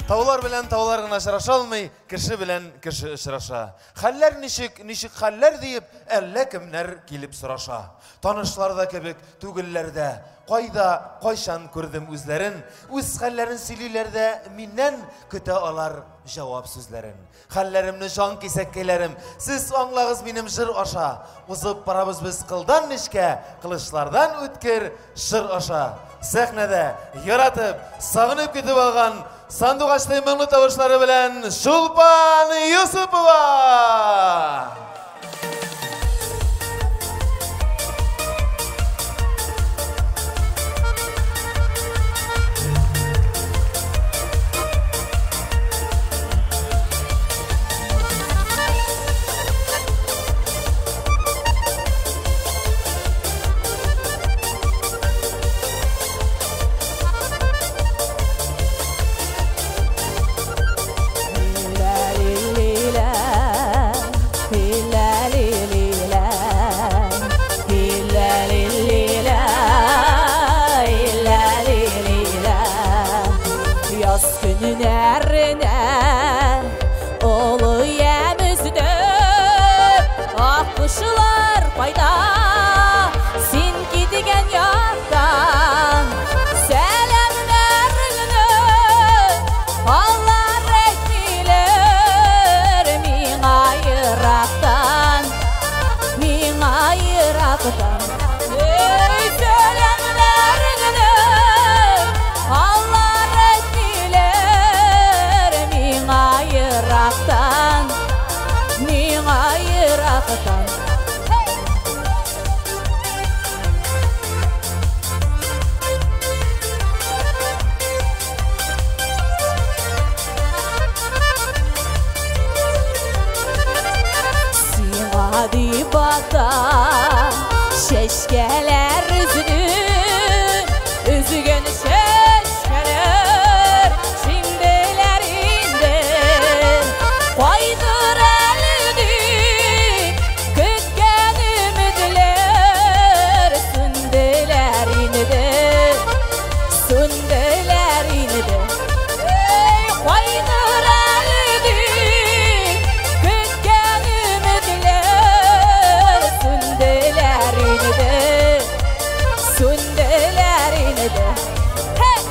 Таулар белән таулар гына очраша алмый, кеше белән кеше очраша. Хәлләр ничек, ничек хәлләр диеп, әллә кемнәр килеп сораша. Танышлар да кебек, түгелләр дә. Кайда, кайчан күрдем үзләрен, үз хәлләрен сөйлиләр дә, миннән көтә алар җавап сүзләрен. Хәлләремне җан кисәккәйләрем, сез аңлагыз минем җыр аша. Узып барабыз без кылдан нечкә, кылычлардан үткер шыр аша. Сәхнәдә яратып, сагынып көтеп алган сандугачтай моңлы тавышлары белән Чулпан Юсупова! Şeşkeler üzgün, üzgün şeşkeler şimdiler indi. Koydur elini, kütken ümitler sündüler indi, sündüler indi. Ey koydur elini, kütken ümitler sündüler indi. Sündeler indi. Hey!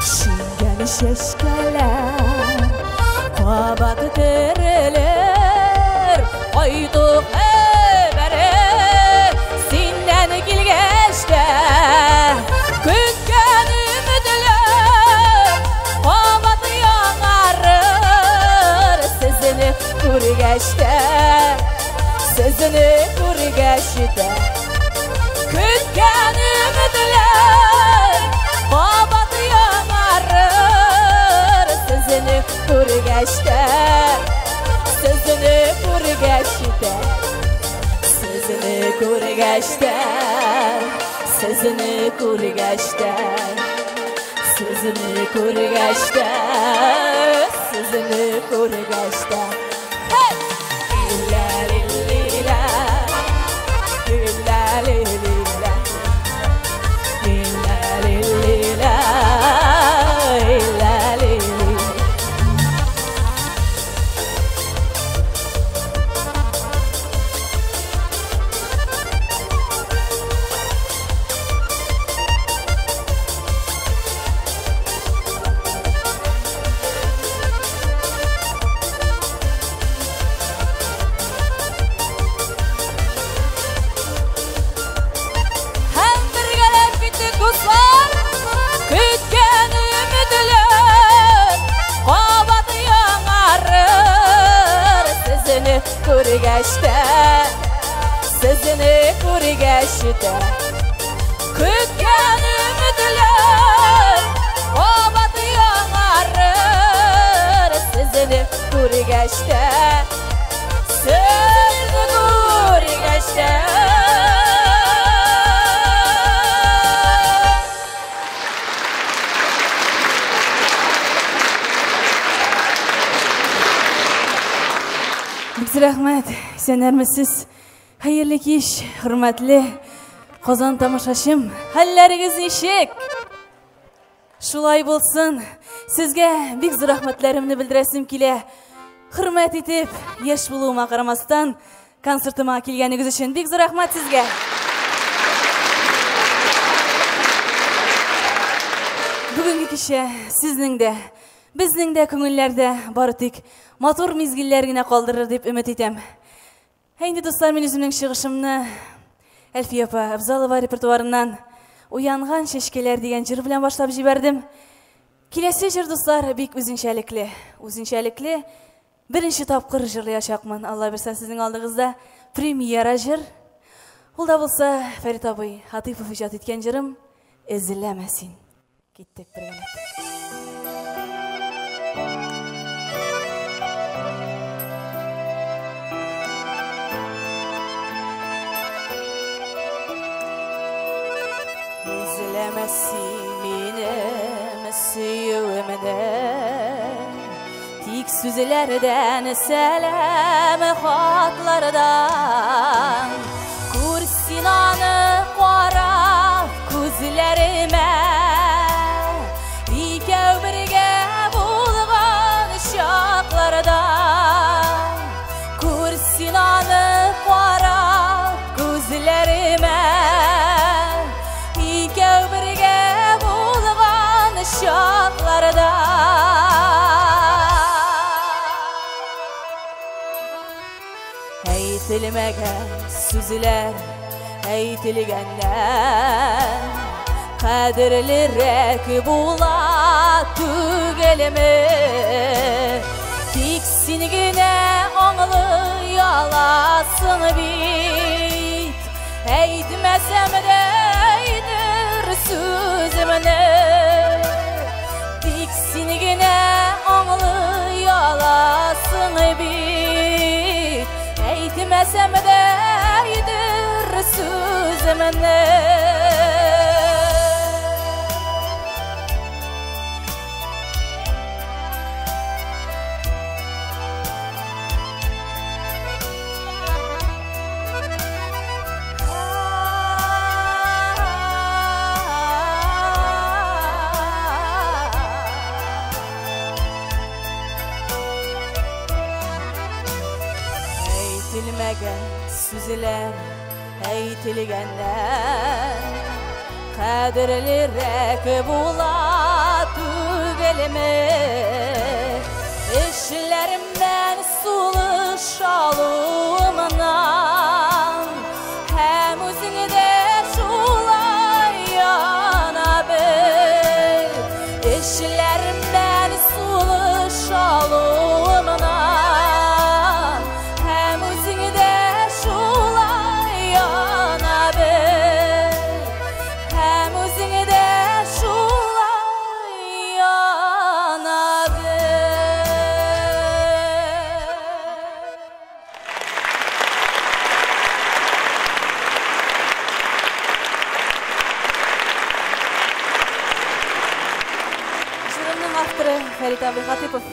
Şingen şeşkeler kabat terilir, Aydık eberi sinden gelgeçte. Kütken ümitler kabat yanarır, Sizini kurgeçte, sizini kurgeçte. Kütken ümitler kabat yanarır, Sizini kurgeçte, sizini kurgeçte. Sizini kurgeçte, sizini kurgeçte. Sizini kurgeçte, sizini kurgeçte. Hey! İlla lilla, illa lilla, illa lilla, illa lilla. Hem birgelep gittik dostlar, kütken ümitler kabat yanarır, Sizini kurgeçte, sizini kurgeçte. Kütken ümitler kabat yanarır, Sizini kurgeçte, sizini kurgeçte. зур рәхмәт, исәннәрмесез? Хәерле кич, хөрмәтле Казан тамашачым. Хәлләрегез ничек? Шулай булсын. Сезгә бик зур рәхмәтләремне белдерәсем килә. Хөрмәт итеп, яшь булуыма карамастан, концертыма килгәнегез өчен бик зур рәхмәт сезгә. Бүгенге кичә сезнең дә, безнең дә күңелләрдә бары тик матур мизгелләр генә калдырыр дип өмет итәм. Ә инде, дуслар, мин үземнең чыгышымны Әлфия апа Абзалова репертуарыннан Уянган чәчкәләр дигән җыр белән башлап җибәрдем. Киләсе җыр, дуслар, бик үзенчәлекле. Үзенчәлекле беренче тапкыр җырлаячакмын. Алла бирсә, сезнең алдыгызда премьера җыр. Ул да булса Фәрит абый Хатыйпов иҗат иткән җырым Эзләмә син. Киттек бергәләп. Эзләмә син минем сөюемне, тик сүзләрдән, сәлам хатлардан. Күр син аны карап күзләремә, икәү бергә булган чакларда. Күр син аны карап күзләремә, икәү бергә булган чакларда. Әйтелмәгән сүзләр әйтелгәннән кадерлерәк була түгелме? Тик син генә аңлый аласың бит, әйтмәсәм дә әйтер сүземне. Тик син генә аңлый аласың бит, әйтмәсәм дә әйтер сүземне. Әйтелмәгән сүзләр әйтелгәннән кадерлерәк була түгелме? Эшләремнән сулыш алуымнан һәм үзең дә шулай яна бел. Эшләремнән сулыш алуымнан һәм үзең дә шулай яна бел. Һәм үзең дә шулай яна бел. Җырымның авторы Фәрит абый Хатыйпов.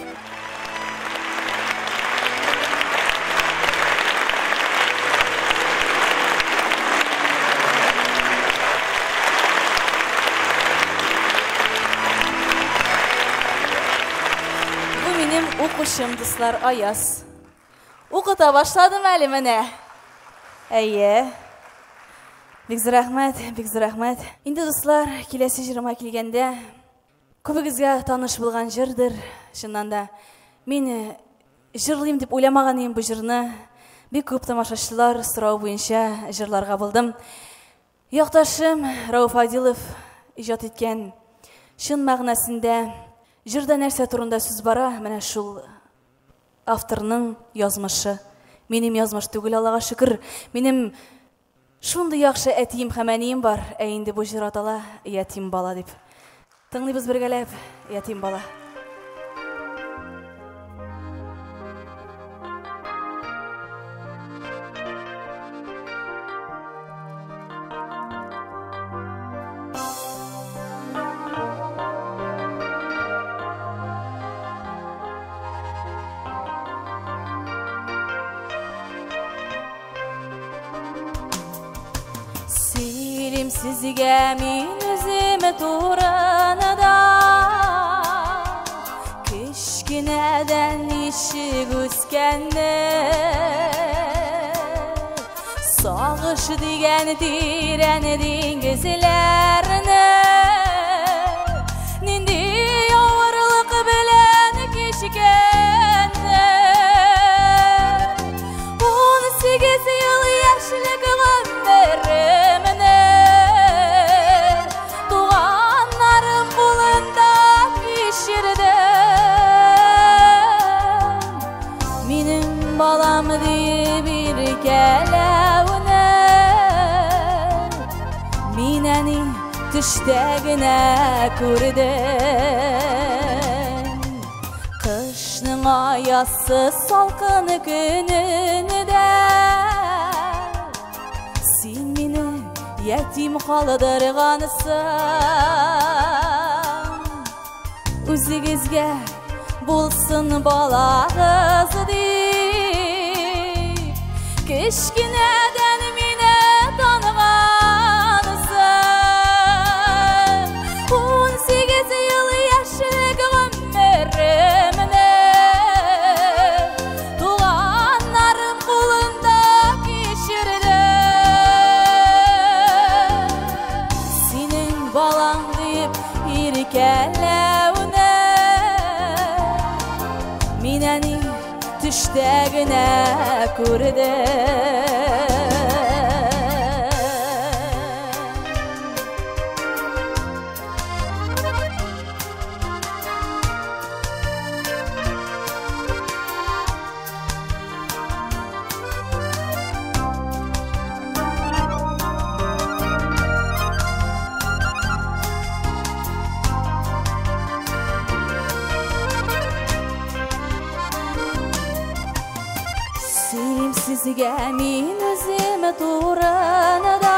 Бу минем укучым, дуслар, Аяз. Укыта башладым әле менә. Әйе. Бик зур рәхмәт, бик зур рәхмәт. Инде, дуслар, киләсе җырыма килгәндә, күбегезгә таныш булган җырдыр. Чыннан да, мин җырлыйм дип уйламаган идем бу җырны. Бик күп тамашачылар сорау буенча җырларга булдым. Якташым Рауф Адилов иҗат иткән чын мәгънәсендә җырда нәрсә турында сүз бара, менә шул авторның язмышы. Минем язмыш түгел, Аллага шөкер. Минем шундый яхшы әтием һәм әнием бар, ә инде бу җыр атала Ятим бала дип. Тыңлыйбыз бергәләп Ятим бала. Сөйлим сезгә мин үзем турында, кечкенәдән ничек үскәнне, сагыш дигән тирән диңгезләрне нинди авырлык белән кичкәнне. 18 ел яшьлек гомеремне туганнарым кулында кичердем. Минем балам диеп иркәләүне мин әни төштә генә күрдем. Кышның аясы салкын көнендә син мине ятим калдыргансың. Үзегезгә булсын балагыз дип, кечкенәдән мине таныгансың. 18 ел яшьлек гомеремне туганнарым кулында кичердем. Синең балаң дип иркәләүне мин әни төштә генә күрдем. Сөйлим сезгә мин үзем турында,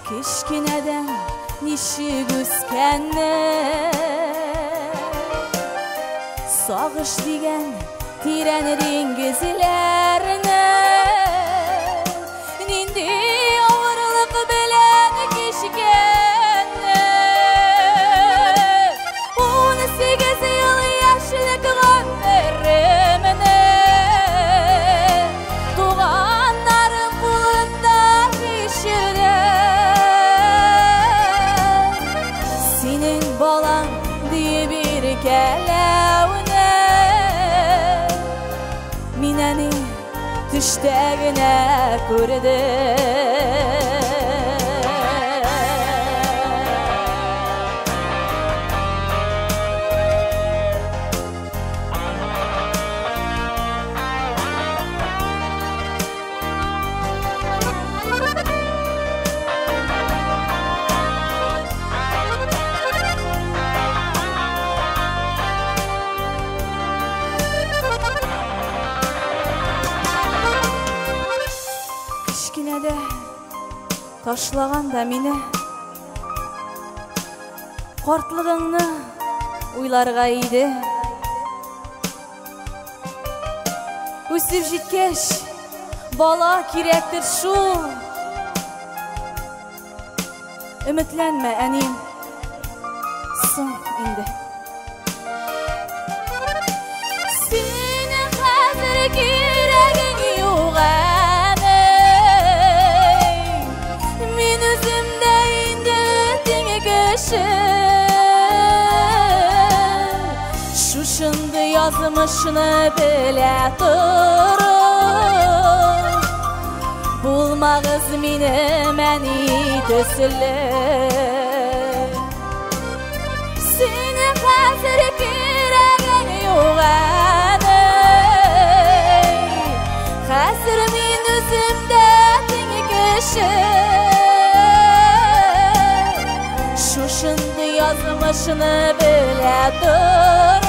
кечкенәдән ничек үскәнне, сагыш дигән тирән диңгезләрне нинди авырлык белән кичкәнне. 18 ел яшьлек гомеремне туганнарым кулында кичердем. Синең балаң диеп иркәләүне мин әни төштә генә күрдем. Кечкенәдә ташлаган да мине, картлыгыңны уйларга иде. Үсеп җиткәч, бала кирәктер шул. Өметләнмә, әнием, соң инде. Синең хәзер кирәгең юк, әни. Мин үзем дә инде тиң кеше. Шушындый язмышны белә торып, булмагыз минем әни төсле. Синең хәзер кирәгең юк, әни. Хәзер мин үзем дә тиң кеше. Шушындый язмышны белә торып,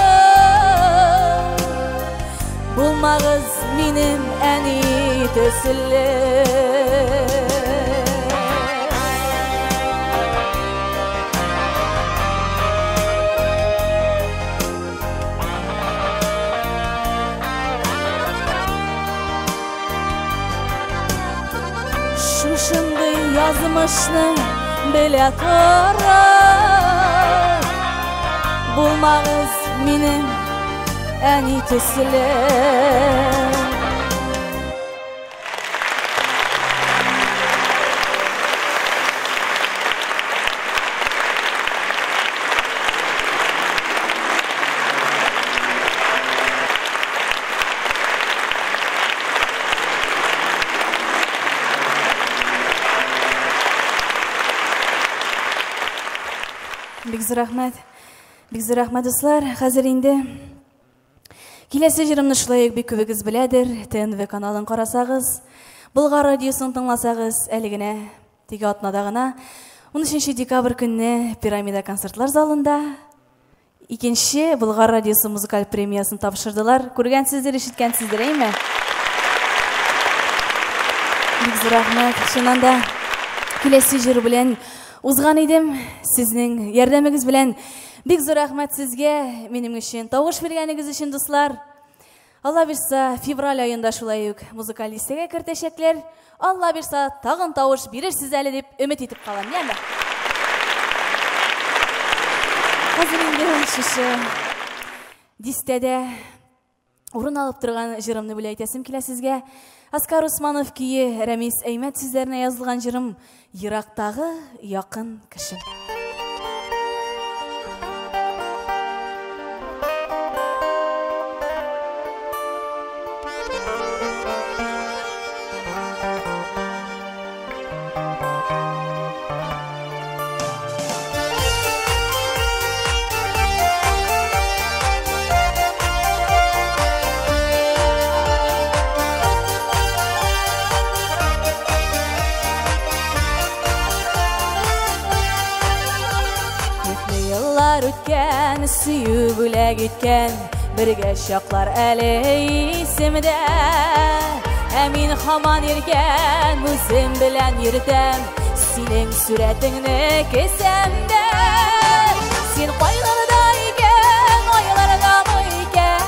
булмагыз минем әни төсле. Шушындый язмышны белә торып, булмагыз минем әни төсле. Бик зур рәхмәт. Бик зур рәхмәт, дуслар. Хәзер инде киләсе җырымны шулай ук бик күбегез беләдер. ТНВ каналын карасагыз, Болгар радиосын тыңласагыз, әле генә теге атнада гына 13 декабрь көнне Пирамида концертлар залында икенче Болгар радиосы музыкаль премиясын тапшырдылар. Күргәнсездер, ишеткәнсездер, әйме? Бик зур рәхмәт. Чыннан да киләсе җыр белән узган идем. Сезнең ярдәмегез белән бик зур рәхмәт сезгә, минем өчен тавыш биргәнегез өчен, дуслар. Алла бирса, февраль аенда шулай ук музыкаль листәгә кертәчәкләр. Алла бирса, тагын тавыш бирерсез әле дип өмет итеп калам, яме? Хәзер инде шушы дистәдә урын алып торган җырымны бүләк итәсем килә сезгә. Аскар Усманов көе, Рәмис Әймәт сүзләренә язылган җырым Ерактагы якын кешем. Үткән, сөю бүләк иткән, бергә чаклар әле исемдә. Ә мин һаман иркән, үзем белән йөртәм, синең сурәтеңне кесәмдә. Син кайларда икән, айлардамы икән,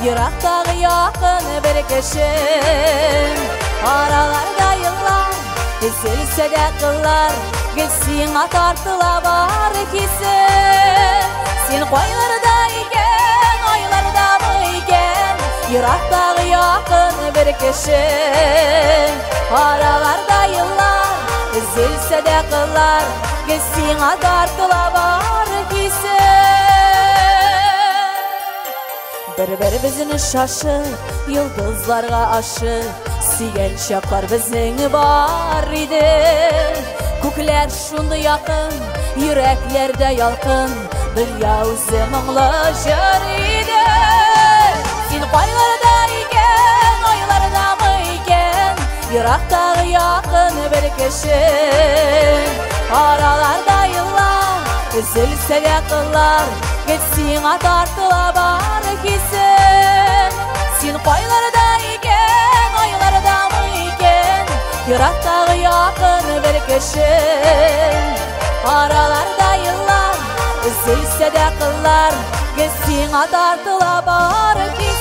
ерактагы якын бер кешем. Араларда еллар, өзелсә дә кыллар, гел сиңа тартыла бар хисем. Син кайларда икән, айлардамы икән, ерактагы якын бер кешем. Араларда еллар, өзелсә дә кыллар, гел сиңа тартыла бар хисем. Бер-беребезне шашып, йолдызларга ашып, сөйгән чаклар безнең бар иде. Күкләр шундый якын, йөрәкләрдә ялкын, дөнья үзе моңлы җыр иде. Син кайларда икән, айлардамы икән, ерактагы якын бер кешем. Араларда еллар, өзелсә дә кыллар, гел сиңа тартыла бар хисем. Син кайларда икән, айлардамы икән, ерактагы якын бер кешем. Араларда еллар, өзелсә дә кыллар, гел сиңа тартыла бар хисем.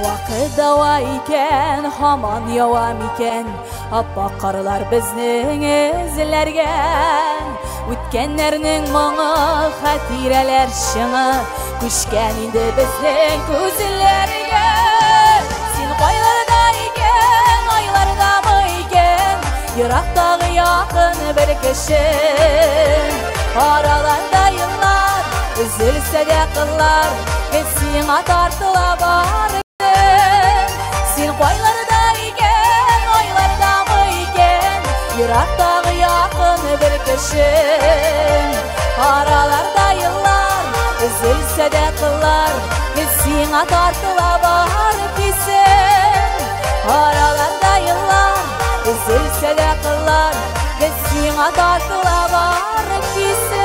Вакыт дава икән, һаман ява микән, аппак карлар безнең эзләргә. Үткәннәрнең моңы, хатирәләр чыңы, күчкән инде безнең күзләргә. Син кайларда икән, айлардамы икән, ерактагы якын бер кешем. Араларда еллар, өзелсә дә кыллар, гел сиңа тартыла бар. Син кайларда икән, айлардамы икән, ерактагы якын бер кешем. Араларда еллар, өзелсә дә кыллар, гел сиңа тартыла бар хисем. Араларда еллар, өзелсә дә кыллар, гел сиңа тартыла бар хисем.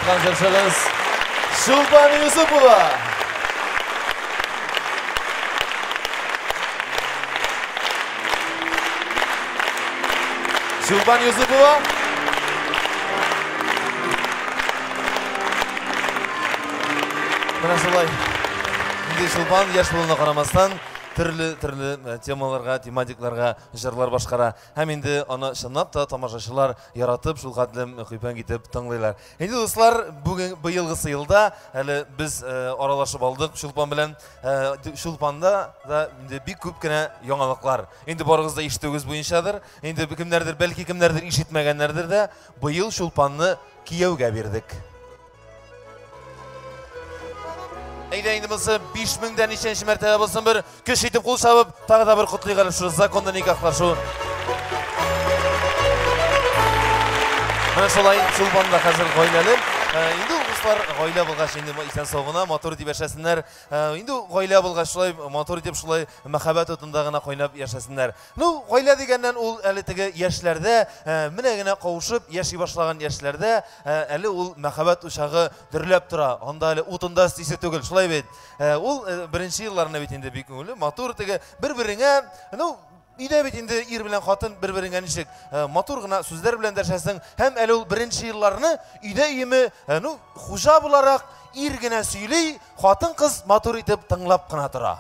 Яраткан җырчыбыз Чулпан Юсупова. Чулпан Юсупова. Менә шулай. Инде Чулпан яшь булуына карамастан, төрле-төрле темаларга, тематикларга җырлар башкара. Һәм инде аны чынлап та тамашачылар яратып, шул хәтле мөхиббән китеп тыңлыйлар. Инде дуслар, бүген быелгысы елда әле без аралашып алдык Чулпан белән. Чулпанда да инде бик күп кенә яңалыклар. Инде барыгыз да ишетүегез буенчадыр. Инде кемнәрдер, бәлки кемнәрдер ишетмәгәннәрдер дә, быел Чулпанны кияүгә бирдек. Әйдә инде булса 5000 дә ничәнче мәртәбә булсын бер көч итеп кул чабып, тагы да бер котлыйк әле шушы законлы никахлашу. Менә шулай Чулпан да хәзер гаиләле. Инде ул дуслар гаилә булгач инде исән сау гына матур итеп яшәсеннәр. Инде гаилә булгач шулай матур итеп шулай мәхәббәт утында гына кайнап яшәсеннәр. Ну, гаилә дигәннән ул әле теге яшьләрдә, менә генә кавышып яши башлаган яшьләрдә әле ул мәхәббәт учагы дөрләп тора. Анда әле утында өстисе түгел, шулай бит. Ул беренче елларны бит инде бик күңелле, матур теге бер-береңә, ну, өйдә бит инде ир белән хатын бер-береңә ничек матур гына сүзләр белән дәшәсең. Һәм әле ул беренче елларны өйдә өеме, ну, хуҗа буларак ир генә сөйли, хатын-кыз матур итеп тыңлап кына тора.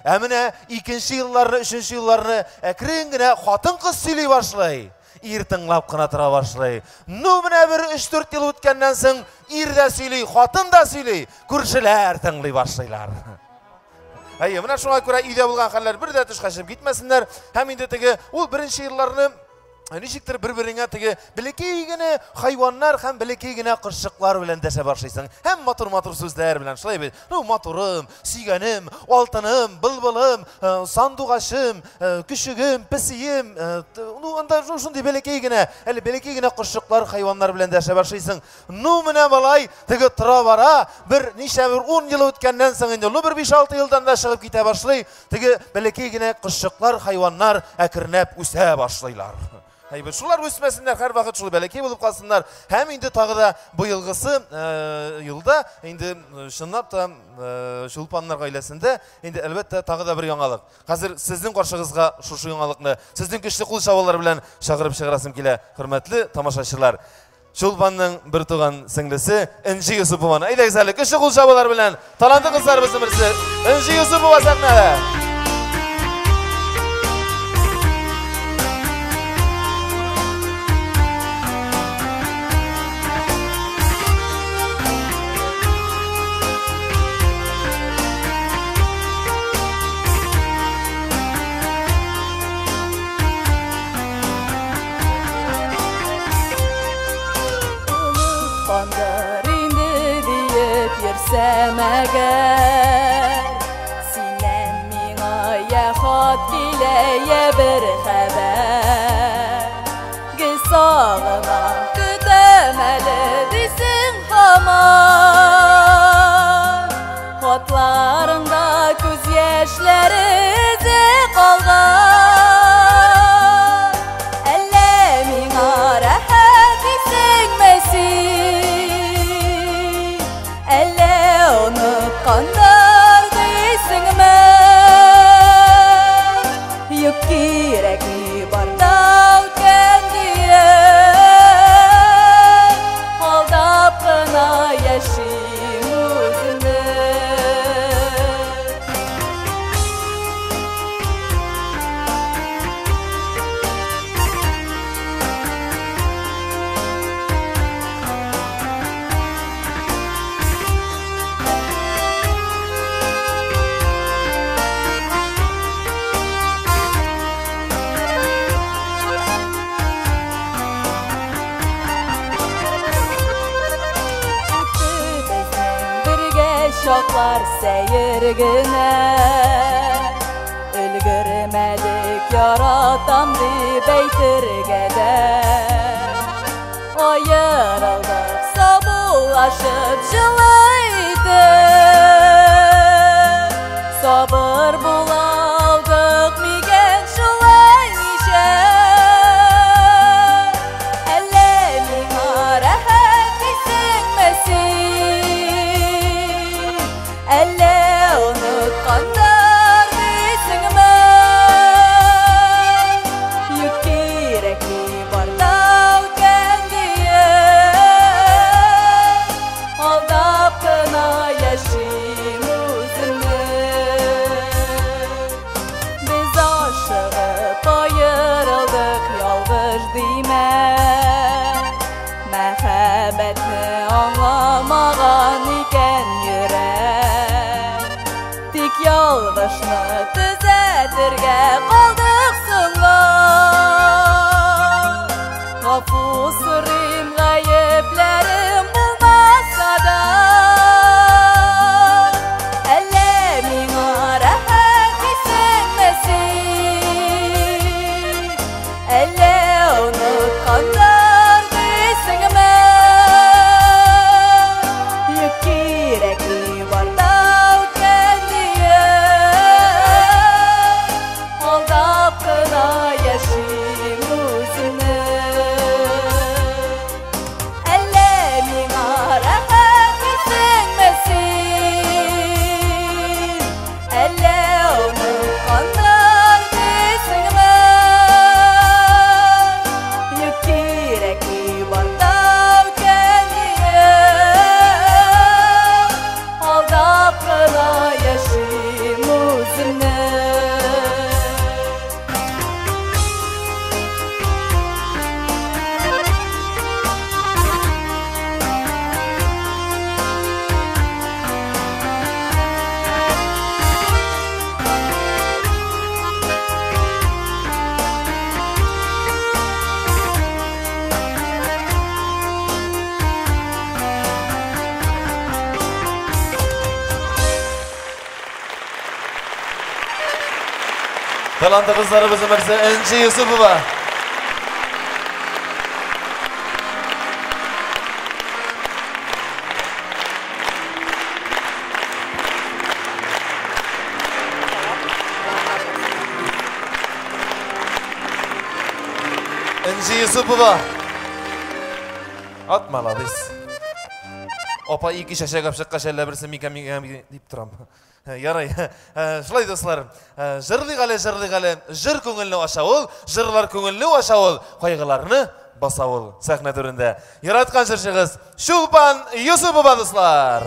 Ә менә икенче елларны, өченче елларны әкрен генә хатын-кыз сөйли башлый. Ир тыңлап кына тора башлый. Ну, менә бер өч-дүрт ел үткәннән соң ир дә сөйли, хатын да сөйли, күршеләр тыңлый башлыйлар. Әйе, менә шуңа күрә өйдә булган хәлләр бер дә төшкә чыгып китмәсеннәр. Һәм инде теге ул беренче елларны ничектер бер-береңә теге бәләкәй генә хайваннар һәм бәләкәй генә кошчыклар белән дәшә башлыйсың. Һәм матур-матур сүзләр белән, шулай бит. Ну, матурым, сөйгәнем, алтыным, былбылым, сандугачым, көчегем, песием, ну, анда шундый бәләкәй генә, әле бәләкәй генә кошчыклар, хайваннар белән дәшә башлыйсың. Ну, менә малай, теге тора бара, бер ничә бер 10 ел үткәннән соң инде, ну, бер 5-6 елдан да чыгып китә башлый, теге бәләкәй генә кошчыклар, хайваннар әкренләп үсә башлыйлар. Әйбәт, шулар үсмәсеннәр, һәрвакыт шул бәләкәй булып калсыннар. Һәм инде тагы да быелгысы елда инде чынлап та Чулпаннар гаиләсендә инде әлбәттә тагы да бер яңалык. Хәзер сезнең каршыгызга шушы яңалыкны сезнең көчле кул чабулар белән чакырып чыгарасым килә, хөрмәтле тамашачылар. Чулпанның бер туган сеңлесе Энҗе Юсупованы. Әйдәгез әле, көчле кул чабулар белән талантлы кызларыбызның берсе Энҗе Юсупова сәхнәдә. Мәгәр синнән миңа я хат килә, я бер хәбәр. Гел сагынам, көтәм әле дисең һаман. Хатларыңда күз яшьләре эзе калган. Әллә миңа рәхәт дисеңме син? Әллә оныткандар дисеңме? Юк кирәкми барда үткән диеп, алдап кына яшим үземне. Чаклар сәер генә, өлгермәдек яратам дип әйтергә дә. Аерылдык саубуллашып җылы итеп, сабыр була алдык микән шулай ничек? Әллә миңа рәхәт дисеңме син? Талантлы кызларыбызның берсе Энҗе Юсупова. Энҗе Юсупова. Ат молодец. Апа ике чәчәк алып чыккач, әллә берсе микән микән дип торам. Ярай. Шулай дуслар, җырлыйк әле, җырлыйк әле. Җыр күңелне ача ул, җырлар күңелне ача ул, кайгыларны баса ул сәхнә түрендә. Яраткан җырчыгыз Чулпан Юсупова, дуслар.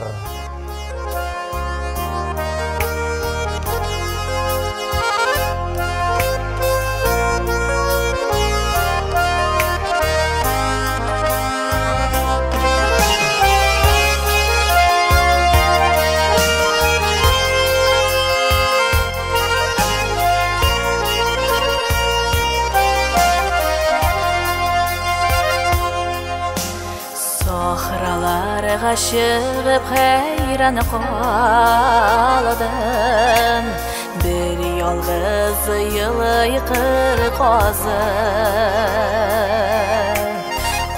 Сахраларга чыгып хәйран калдым. Бер ялгыз елый кыр казы.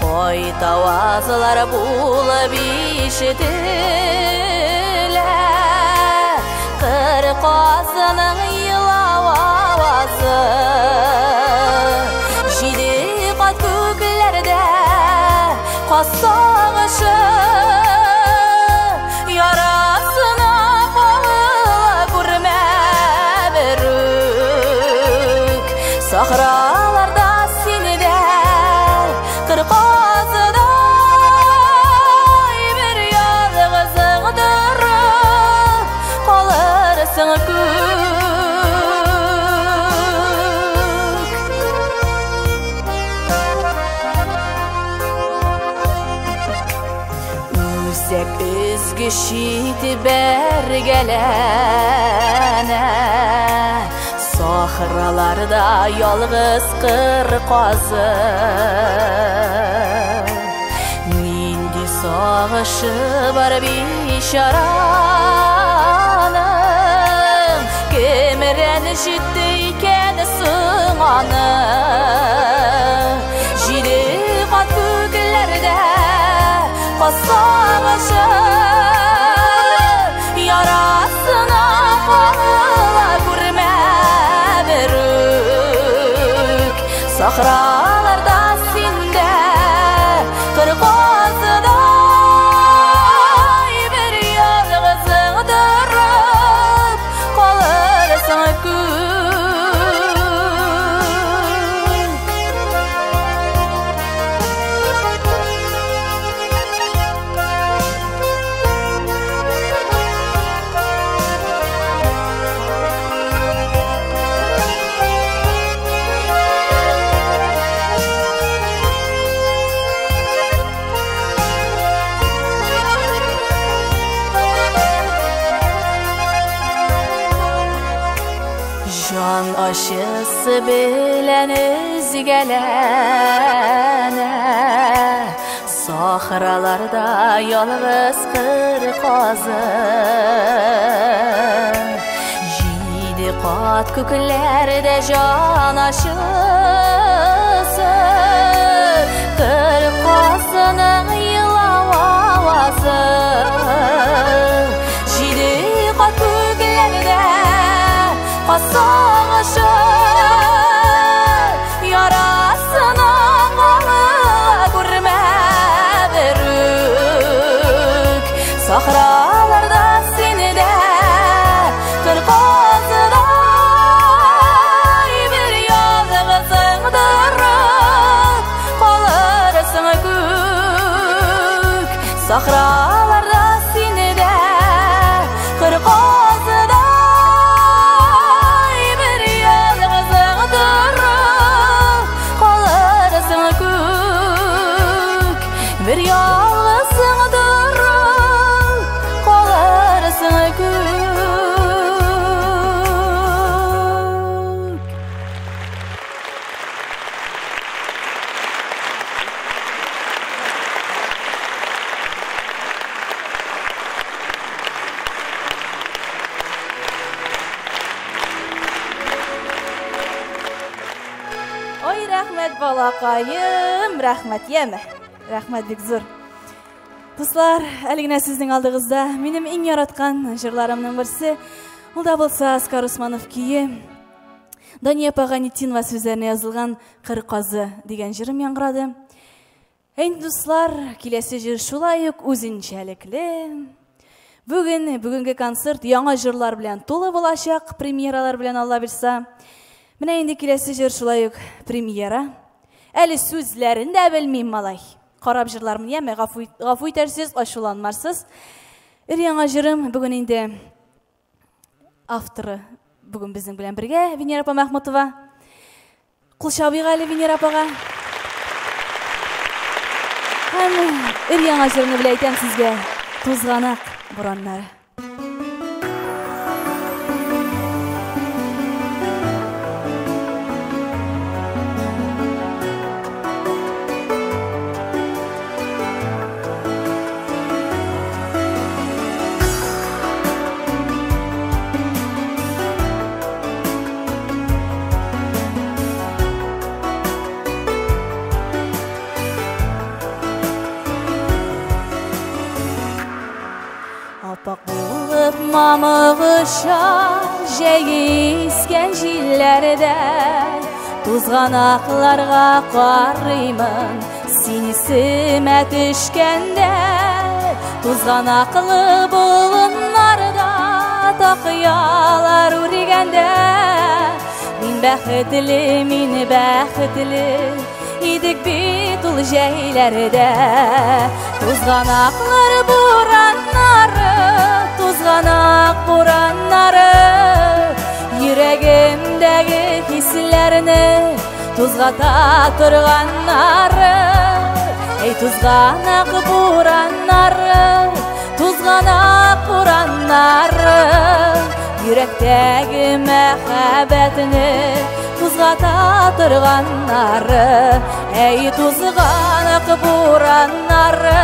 Кайтавазлар булып ишетелә. Кыр казының елау авазы. Җиде кат күкләрдә каз сагышы, ярасына кагыла күрмә берүк. Сахраларда сине дә кыр казыдай бер ялгызың торып калырсың күк. Үзәк өзгеч итеп бәргәләнә, сахраларда ялгыз кыр казы. Нинди сагышы бар бичараның, кем рәнҗетте икән соң аны? Җиде кат күкләрдә каз сагышы, ярасына кагыла күрмә берүк. Сахраларда син дә кыр казыдай бер ялгызың торып калырсың күк. Җан ачысы белән өзгәләнә, сахраларда ялгыз кыр казы. Җиде кат күкләрдә җан ачысы, кыр казының елау авазы. Җиде кат күкләрдә каз сагышы, ярасына кагыла күрмә берүк. Сахраларда сине дә кыр казыдай бер ялгызың торып калырсың күк. Сахраларда сине дә кыр казыдай бер ялгызың торып калырсың күк. Бер ялгызың торып калырсың күк. Рәхмәт, балакаем, рәхмәт, яме. Рәхмәт бик зур. Дуслар, әле генә сезнең алдыгызда минем иң яраткан җырларымның берсе, ул да булса Оскар Усманов көе, Дания Паганетдинова сүзләренә язылган Кыр казы дигән җырым яңгырады. Инде дуслар, киләсе җыр шулай ук үзенчәлекле. Бүген, бүгенге концерт яңа җырлар белән тулы булачак, премьералар белән Алла бирса. Менә инде киләсе җыр шулай ук премьера. Әле сүзләрен дә белмим, малай. Карап җырлармын, яме, гафу, гафу итәрсез, ачуланмарсыз. Өр яңа җырым бүген инде авторы бүген безнең белән бергә Венера апа Мәхмүтова. Кул чабыйк әле Венера апага. Һәм өр яңа җырны белән әйтәм сезгә, Тузганак бураннары. Аппак булып мамык оча җәйге искән җилләрдә, тузганакларга карыймын, син исемә төшкәндә, тузганаклы болыннарда такыялар үргәндә, мин бәхетле, мин бәхетле, идек бит ул җәйләрдә. Тузганаклар бураннары, тузганак бураннары, йөрәгемдәге хисләрне тузгата торганнары. Эй, тузганак бураннары, тузганак бураннары, йөрәктәге мәхәббәтне кузгата торганнары. Эй, тузганак бураннары,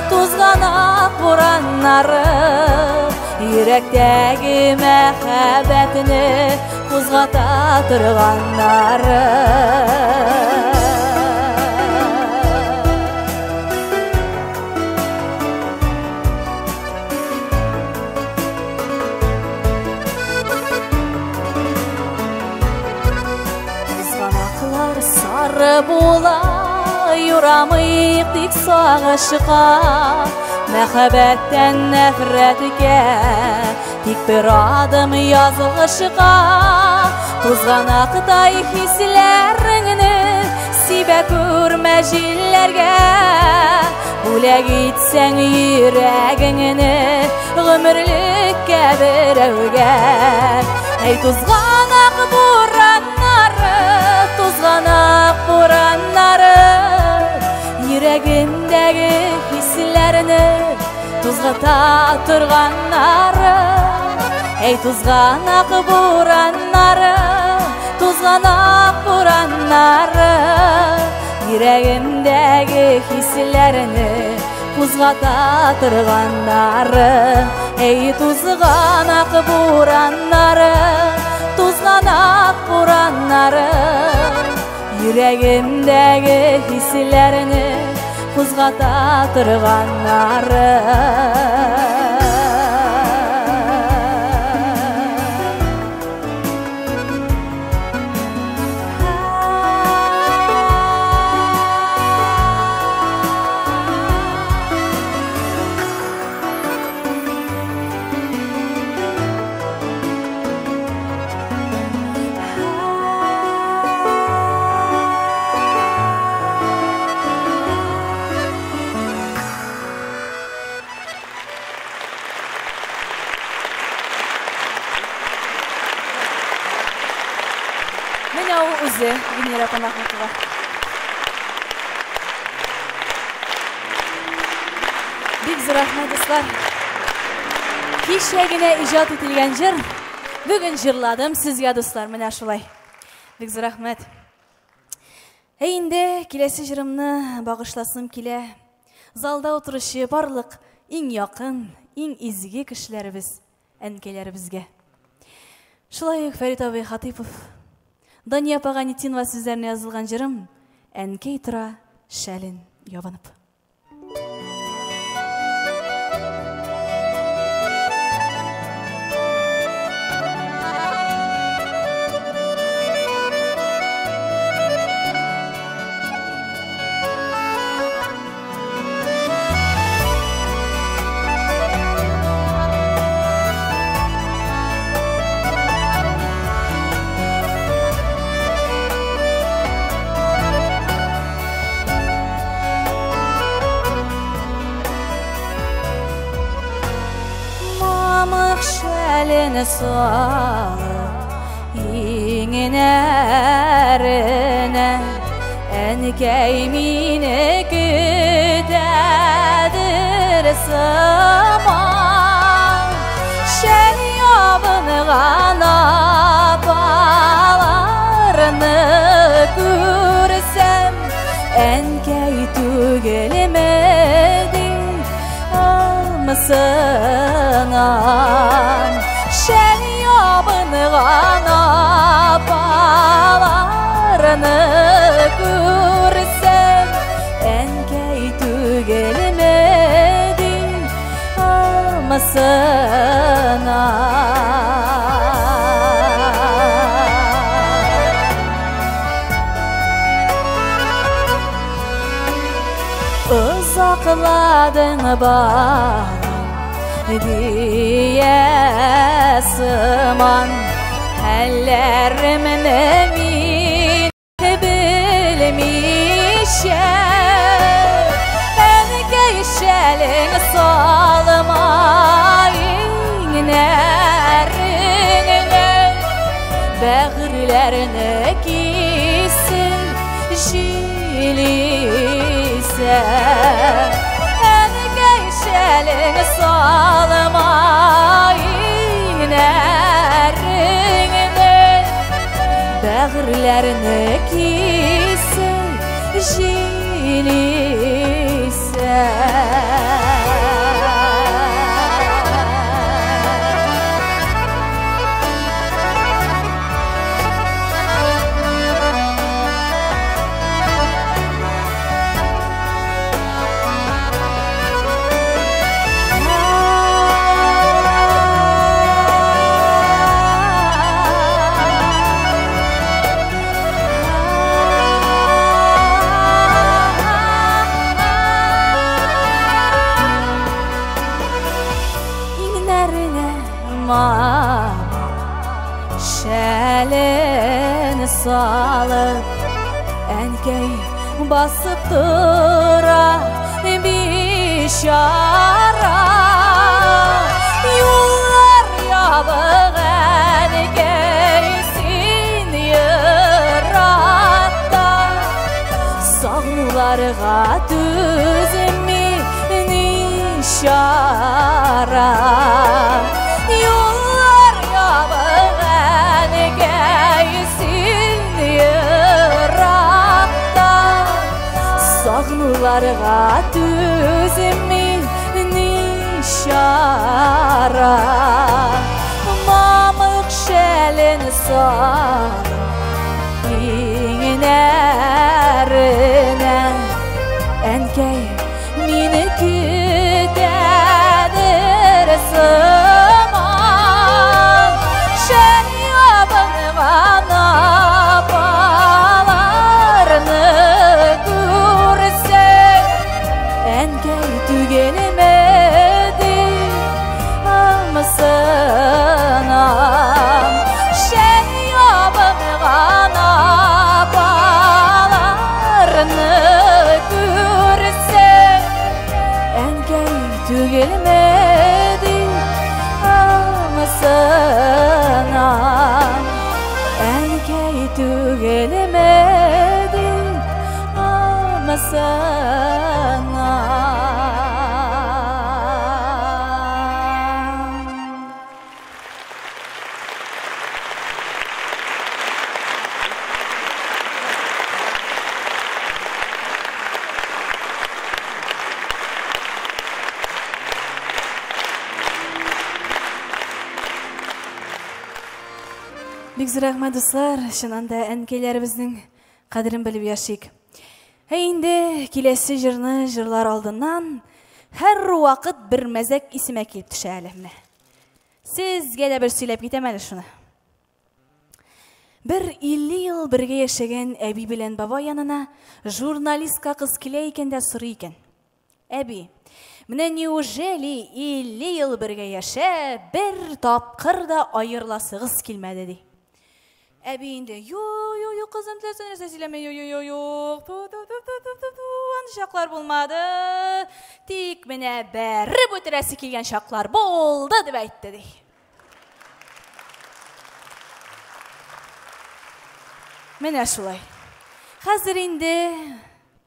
тузганак бураннары, йөрәктәге мәхәббәтне кузгата торганнары. Тузганаклар сары була, юрамыйк тик сагышка, мәхәббәттән нәфрәткә, тик бер адым язылышка. Тузганактай хисләреңне сибә күрмә җилләргә, бүләк итсәң йөрәгеңне гомерлеккә берәүгә. Эй, тузганак бураннары, тузганак бураннары, йөрәгемдәге хисләрне тузгата торганнары. Эй, тузганак бураннары, тузганак бураннары, йөрәгемдәге хисләрне кузгата торганнары. Эй, тузганак бураннары, тузганак бураннары, йөрәгемдәге хисләрне кузгата торганнары. Менә ул үзе, Венера апа Мәхмүтова. Бик зур рәхмәт, дуслар. Кичә генә иҗат ителгән җыр, бүген җырладым сезгә, дуслар, менә шулай. Бик зур рәхмәт. Ә инде киләсе җырымны багышласым килә. Залда утыручы барлык иң якын, иң изге кешеләребез, әнкәйләребезгә. Шулай ук Фәрит абый Хатыйпов, Дания апа Ганитинова сүзләренә язылган җырым Әнкәй тора шәлен ябынып. Шәлен салып иңнәренә, әнкәй мине көтәдер сыман. Шәл ябынган апаларны күрсәм, әнкәй түгелме дип ымсынам. Шәл ябынган апаларны күрсәм, әнкәй түгелме дип ымсынам. Озакладың, балам, дия сыман, хәлләремне мин белмичә. Әнкәй, шәлең салма иңнәреңә, бәгырьләрне кисел җил исә. Әнкәй, шәлең салма иңнәреңне, бәгырьләрне кисел җил исә. Шәлен салып, әнкәй басып тора бичара. Юллар ябык, әнкәй, син еракта, сагынуларга түзми ни чара. Юллар ябык, әнкәй, син еракта, сагынуларга түзми ни чара. Мамык шәлен салып иңнәренә, әнкәй мине көтәдер сыман. Шәл ябынган апаларны күрсәң, әнкәй түгелме дип ымсынам. Шәл ябынган апаларны күрсәң, әнкәй түгелме дип ымсынам. Әнкәй түгелме дип ымсынам. Бик зур рәхмәт, дуслар. Чыннан да әнкәйләребезнең кадерен белеп яшик. Ә инде киләсе җырны җырлар алдыннан һәрвакыт бер мәзәк исемә килеп төшә әле менә. Сезгә дә бер сөйләп китәм әле шуны. Бер 50 ел бергә яшәгән әби белән бабай янына журналистка кыз килә икән дә сорый икән. Әби, менә неужели 50 ел бергә яшәп, бер тапкыр да аерыласыгыз килмәде, ди. Әби инде, ю, ю, ю, кызым, теләсә нәрсә сөйләмә, ю, ю, ю, юк, ту, ту, ту, ту, ту, ту, ту, андый чаклар булмады. Тик менә бәреп үтерәсе килгән чаклар булды, дип әйтте, ди. Менә шулай. Хәзер инде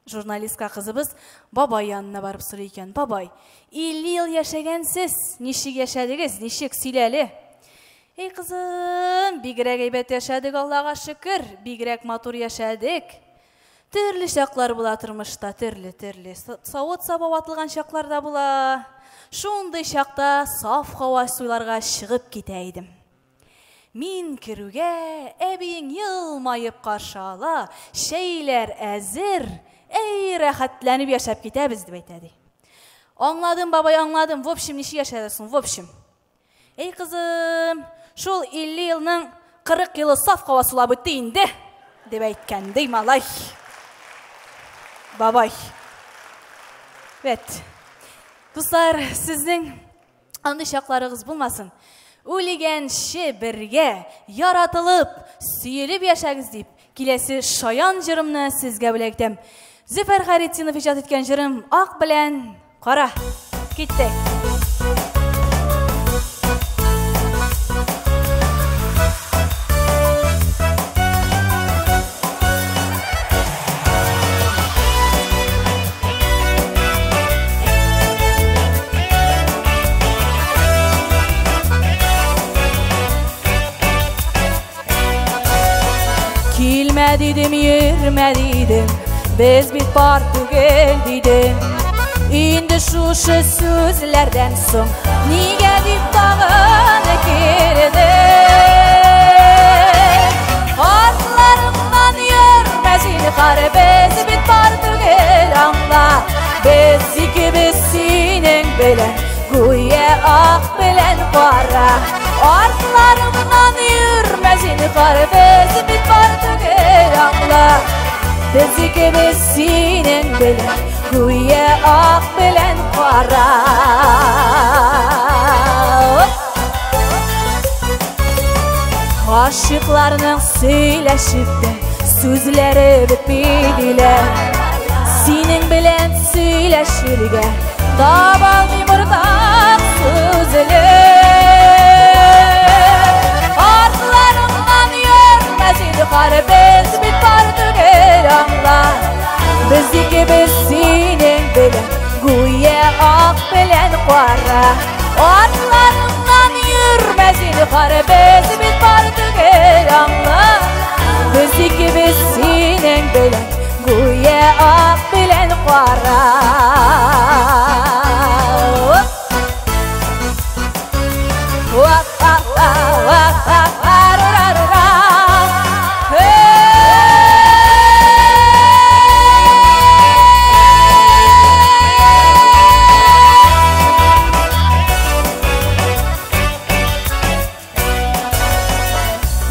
журналистка кызыбыз бабай янына барып сорый икән. Бабай, 50 ел яшәгәнсез, ничек яшәдегез, ничек, сөйлә әле. Эй, кызым, бигрәк әйбәт яшәдек, Аллага шөкер, бигрәк матур яшәдек. Төрле чаклар була тормышта, төрле, төрле. Савыт-саба ватылган чаклар да була. Шундый чакта саф һава суларга чыгып китә идем. Мин керүгә әбиең елмаеп каршы ала, чәйләр әзер, әй, рәхәтләнеп яшәп китәбез, дип әйтә, ди. Аңладым, бабай, аңладым. В общем, ничек яшәдек соң, в общем? Эй, кызым, шул 50 елның 40 елы саф һава сулап үтте инде, дип әйткән, ди малай. Бабай. Вәт. Дуслар, сезнең андый чакларыгыз булмасын. Үлгәнче бергә яратылып, сөелеп яшәгез дип, киләсе шаян җырымны сезгә бүләк итәм. Зөфәр Хәйретдинов иҗат иткән җырым Ак белән кара. Киттек. Килмә дидем, йөрмә дидем, без бит пар түгел дидем. Инде шушы сүзләрдән соң нигә дип тагын килдең? Артларымнан йөрмә зинһар, без бит пар түгел, аңла. Без икебез синең белән, гүя ак белән кара. Артларымнан йөрмә зинһар, без бит пар түгел, аңла. Без икебез синең белән, гүя ак белән кара. Гашыйкларның сөйләшеп тә сүзләре бетми диләр. Синең белән сөйләшергә таба алмыйм уртак сүзләр. Артларыңнан йөрмә зинһар, без бит пар түгел, аңла. Без икебез синең белән, гүя ак белән кара. Артларыңнан йөрмә зинһар, без бит пар түгел, аңла. Без икебез синең белән, гүя ак белән кара.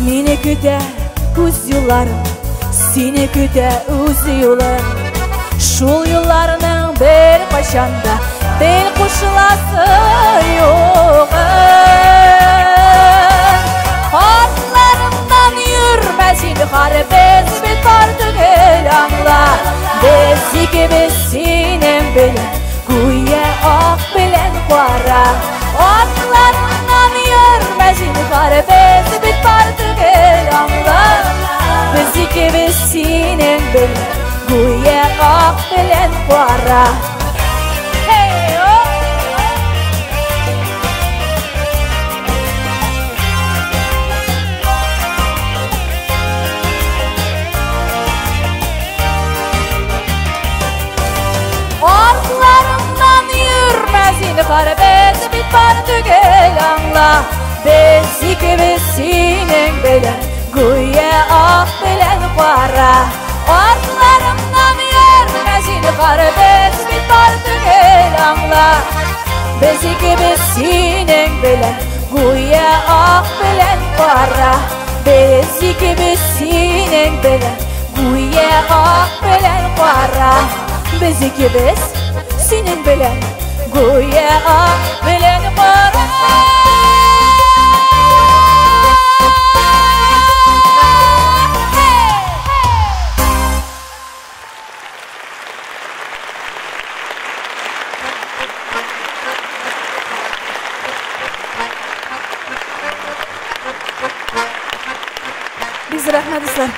Мине көтә үз юлларым, сине көтә үз юлың. Шул юлларның бер кайчан да тел кушыласы юк. Артларымнан йөрмә зинһар, без бит пар түгел, аңла. Без икебез синең белән, гүя ак белән кара. Артларымнан йөрмә зинһар, без бит пар түгел, аңла. Без икебез синең белән, гүя ак белән кара. Артларымнан йөрмә зинһар, без бит пар түгел, аңла. Без икебез синең белән, Гүя ак белән кара. Артларымнан йөрмә зинһар, без бит бар түгел, аңла. Без икебез синең белән, гүя ак белән кара. Без икебез синең белән, гүя ак белән кара. Без икебез синең белән, гүя ак белән кара. Бик зур рәхмәт, дуслар.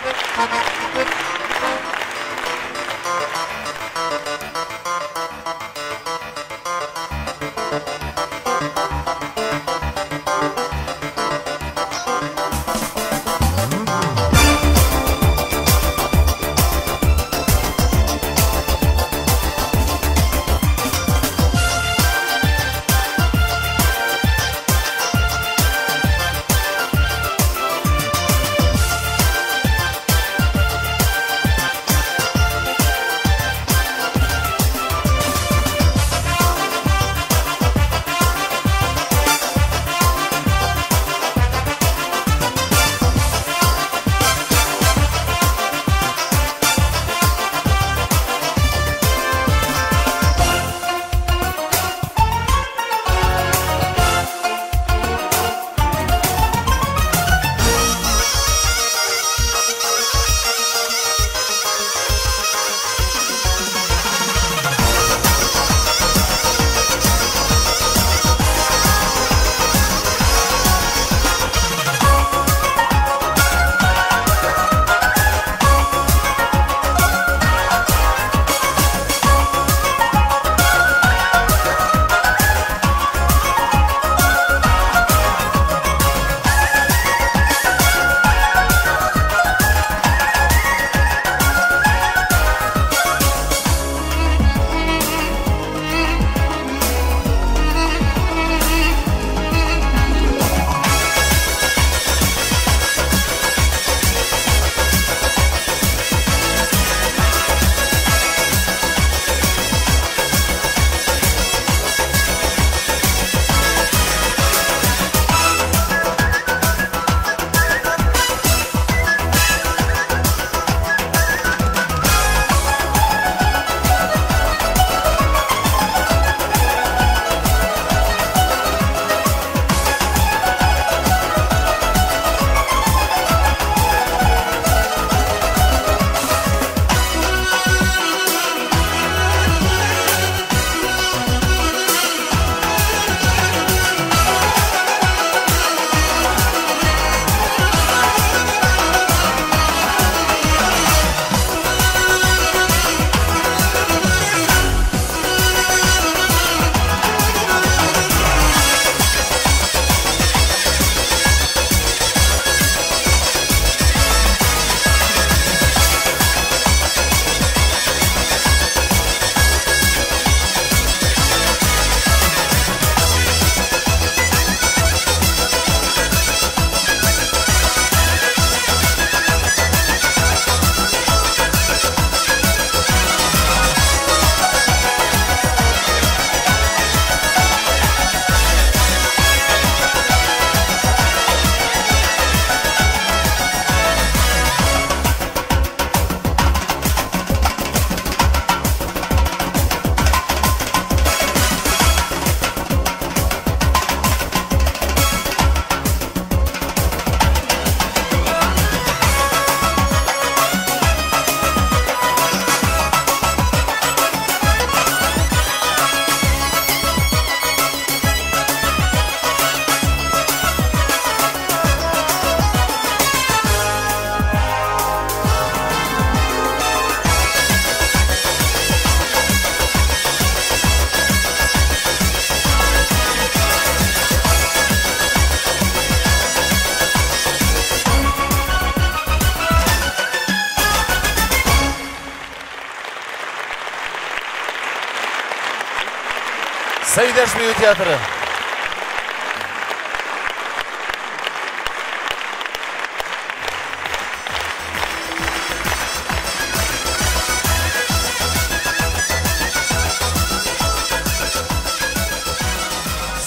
Сәйдәш бию театры.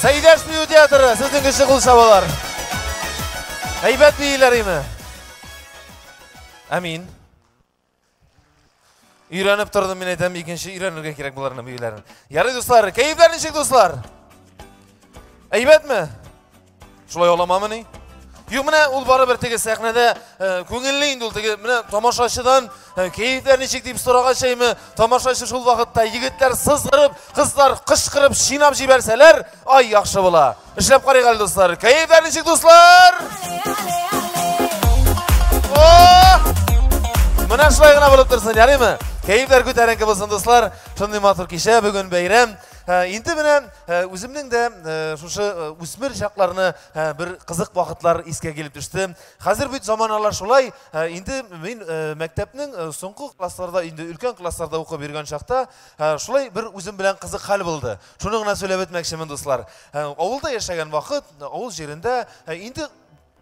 Сәйдәш бию театры, сезнең кеше кул чабалар. Әйбәт бииләр име? Әмин. Өйрәнеп тордым, мин әйтәм, икенче өйрәнергә кирәк боларның биюләрен. Ярый, дуслар, кәефләр ничек, дуслар? Әйбәтме? Шулай оламамыни? Юк, менә ул барыбер теге сәхнәдә күңелле инде ул теге менә тамашачыдан кәефләр ничек дип сорагач әйме, тамашачы шул вакытта егетләр сызгырып, кызлар кычкырып, чинап җибәрсәләр, ай яхшы була. Эшләп карыйк әле, дуслар. Кәефләр ничек, дуслар? О! Менә шулай гына булып торсын, ярыймы? Кәефләр күтәренке булсын, дуслар. Шундый матур кичә, бүген бәйрәм. Инде менә үземнең дә шушы үсмер чакларны бер кызык вакытлар искә килеп төште. Хәзер бит заманалар шулай, инде мин мәктәпнең соңгы классларда, инде өлкән классларда укып йөргән чакта, шулай бер үзем белән кызык хәл булды. Шуны гына сөйләп үтмәкчемен, дуслар. Авылда яшәгән вакыт, авыл җирендә инде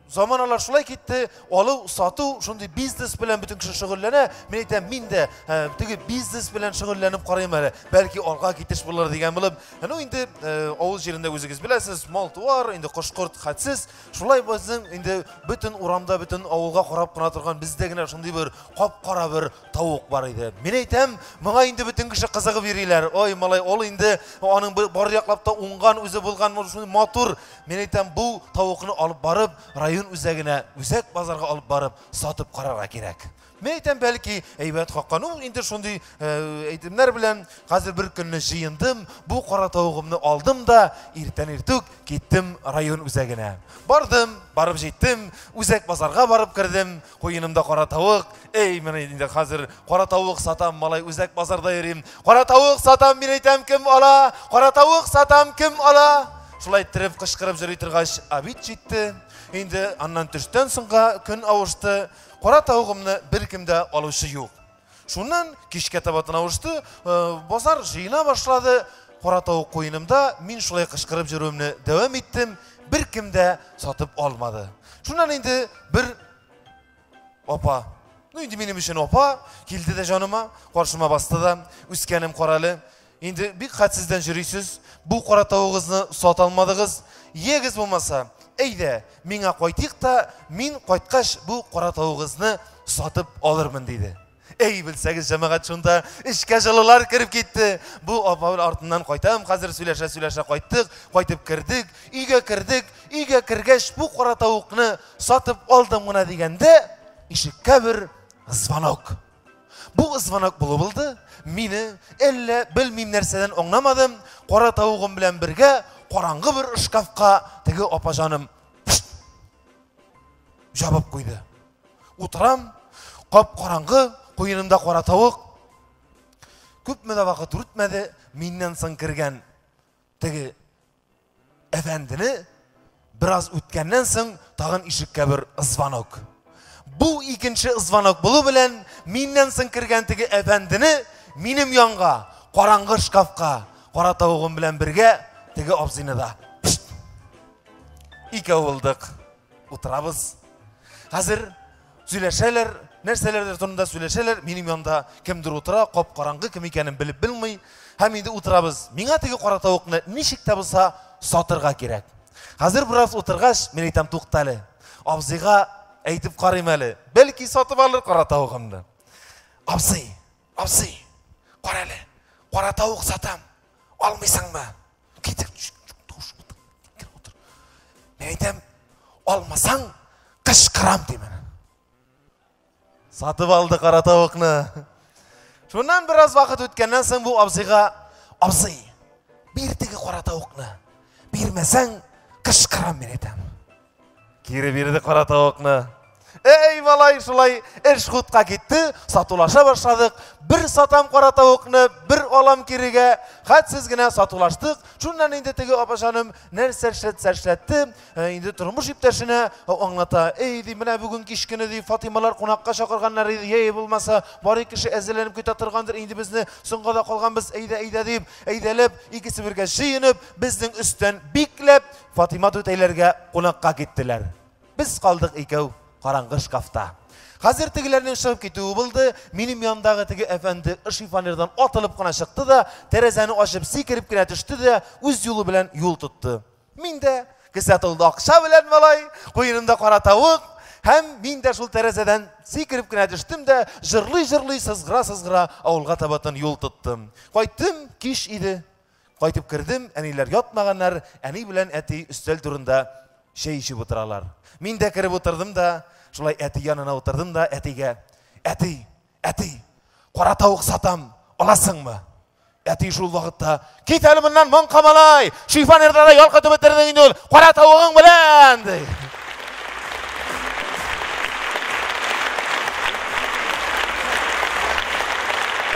заманалар шулай китте, алу, сату, шундый бизнес белән бөтен кеше шөгыльләнә. Мин әйтәм, мин дә теге бизнес белән шөгыльләнеп карыйм әле. Бәлки алга китеш булыр дигән булып. Ну инде авыл җирендә үзегез беләсез, мал-туар, инде кош-корт хәтсез. Шулай безнең инде бөтен урамда, бөтен авылга карап кына торган бездә генә шундый бер кап-кара бер тавык бар иде. Мин әйтәм, моңа инде бөтен кеше кызыгып йөриләр. Ой, малай, ул инде аның бар яклап та уңган үзе булган, шундый матур. Мин әйтәм, бу тавыкны алып барып, район үзәгенә, үзәк базарга алып барып, сатып карарга кирәк. Мин әйтәм, бәлки, әйбәт хакка. Ну, инде шундый әйтемнәр белән хәзер бер көнне җыендым, бу кара тавыгымны алдым да, иртән иртүк киттем район үзәгенә. Бардым, барып җиттем, үзәк базарга барып кердем, куенымда кара тавык. Эй, менә инде хәзер кара тавык сатам, малай, үзәк базарда йөрим. Кара тавык сатам, мин әйтәм, кем ала? Кара тавык сатам, кем ала? Шулай иттереп кычкырып йөри торгач, обед җитте. Инде аннан төштән соңга көн авышты. Кара тавыгымны беркем дә алучы юк. Шуннан кичкә таба тын авышты, базар җыена башлады. Кара тавык куенымда мин шулай кычкырып йөрүемне дәвам иттем. Беркем дә сатып алмады. Шуннан инде бер апа, ну инде минем өчен апа, килде дә җаныма, каршыма басты да, үскәнем карале, инде бик хәтсездән йөрисез, бу кара тавыгызны сата алмадыгыз, егез булмаса, әйдә, миңа кайтыйк та, мин кайткач бу кара тавыгызны сатып алырмын, диде. Эй, белсәгез, җәмәгать, шунда эчкә җылылар кереп китте. Бу апа артыннан кайтам, хәзер сөйләшә-сөйләшә кайттык, кайтып кердек, өйгә кердек, өйгә кергәч, бу кара тавыкны сатып алдым гына дигәндә, ишеккә бер звонок. Бу звонок булып булды, мине әллә белмим нәрсәдән аңламадым, кара тавыгым белән бергә караңгы бер шкафка теге апа җаным жабып куйды. Утырам, кап-караңгы, куенымда кара тавык. Күпме дә вакыт үтмәде, миннән соң кергән теге әфәндене бераз үткәннән соң тагын ишеккә бер звонок. Бу икенче звонок булу белән миннән соң кергән теге әфәндене минем янга, караңгы шкафка, кара тавыгым белән бергә теге абзыйны да. Икәү булдык. Утырабыз. Хәзер сөйләшәләр, нәрсәләрдер турында сөйләшәләр. Минем янда кемдер утыра, кап-караңгы, кем икәнен белеп белми. Һәм инде утырабыз. Миңа теге кара тавыкны ничек тә булса сатырга кирәк. Хәзер бераз утыргач, мин әйтәм, туктале. Абзыйга әйтеп карыйм әле. Бәлки сатып алыр кара тавыгымны. Абзый, абзый, кара әле. Кара тавык сатам. Алмыйсыңмы? Китер. Мин әйтәм, алмасаң, кычкырам димен. Сатып алды кара тавыкны. Шуннан бераз вакыт үткәннән соң бу абзыйга, абзый, бир теге кара тавыкны. Бирмәсәң, кычкырам мин әйтәм. Кире бирде кара тавыкны. Эй, малай, шулай эш хутка китте, сатулаша башладык. Бер сатам кара тавыкны, бер алам кирегә. Хәтсез генә сатулаштык. Шуннан инде теге апа жаным нәрсә эшләтсә эшләтте. Инде тормыш иптәшенә аңлата. Эй, ди, менә бүген кич көне ди, Фатималар кунакка чакырганнар иде. Ей, булмаса, бары кеше әзерләнеп көтә торгандыр, инде безне соңга да калганбыз, әйдә, әйдә дип, әйдәләп, икесе бергә җыенып, безнең өстән бикләп, Фатима түтәйләргә кунакка киттеләр. Без калдык икәү караңгы шкафта. Хәзер тегеләрнең чыгып китүе булды. Минем яндагы теге әфәнде шифонердан атылып кына чыкты да, тәрәзәне ачып сикереп кенә төште дә, үз юлы белән юл тотты. Мин дә кесә тулды акча белән малай, куенымда кара тавык, һәм мин дә шул тәрәзәдән сикереп кенә төштем дә, җырлый-җырлый, сызгыра-сызгыра авылга табатын юл тоттым. Кайттым, кич иде. Кайтып кердем, әниләр ятмаганнар, әни белән әти өстәл турында чәй эчеп утыралар. Мин дә кереп утырдым да, шулай әти янына утырдым да, әтигә: "Әти, әти, кара тавык сатам, аласыңмы?" Әти шул вакытта: "Кит әле моннан, маңка малай, шифонерда да ялкытып бетердең инде ул, кара тавыгың белән", ди.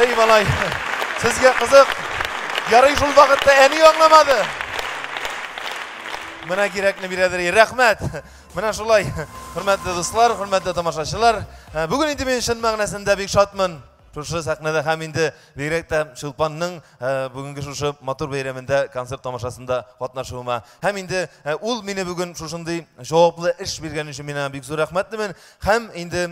Эй, малай, сезгә кызык. Ярый шул вакытта әни аңламады. Менә кирәкне бирәдер. Рәхмәт. Менә шулай, хөрмәтле дуслар, хөрмәтле тамашачылар. Бүген инде мин чын мәгънәсендә бик шатмын. Шушы сәхнәдә һәм инде бигрәк тә Чулпанның бүгенге шушы матур бәйрәмендә концерт тамашасында катнашуыма. Һәм инде ул мине бүген шушындый җаваплы эш биргән өчен мин аңа бик зур рәхмәтлемен. Һәм инде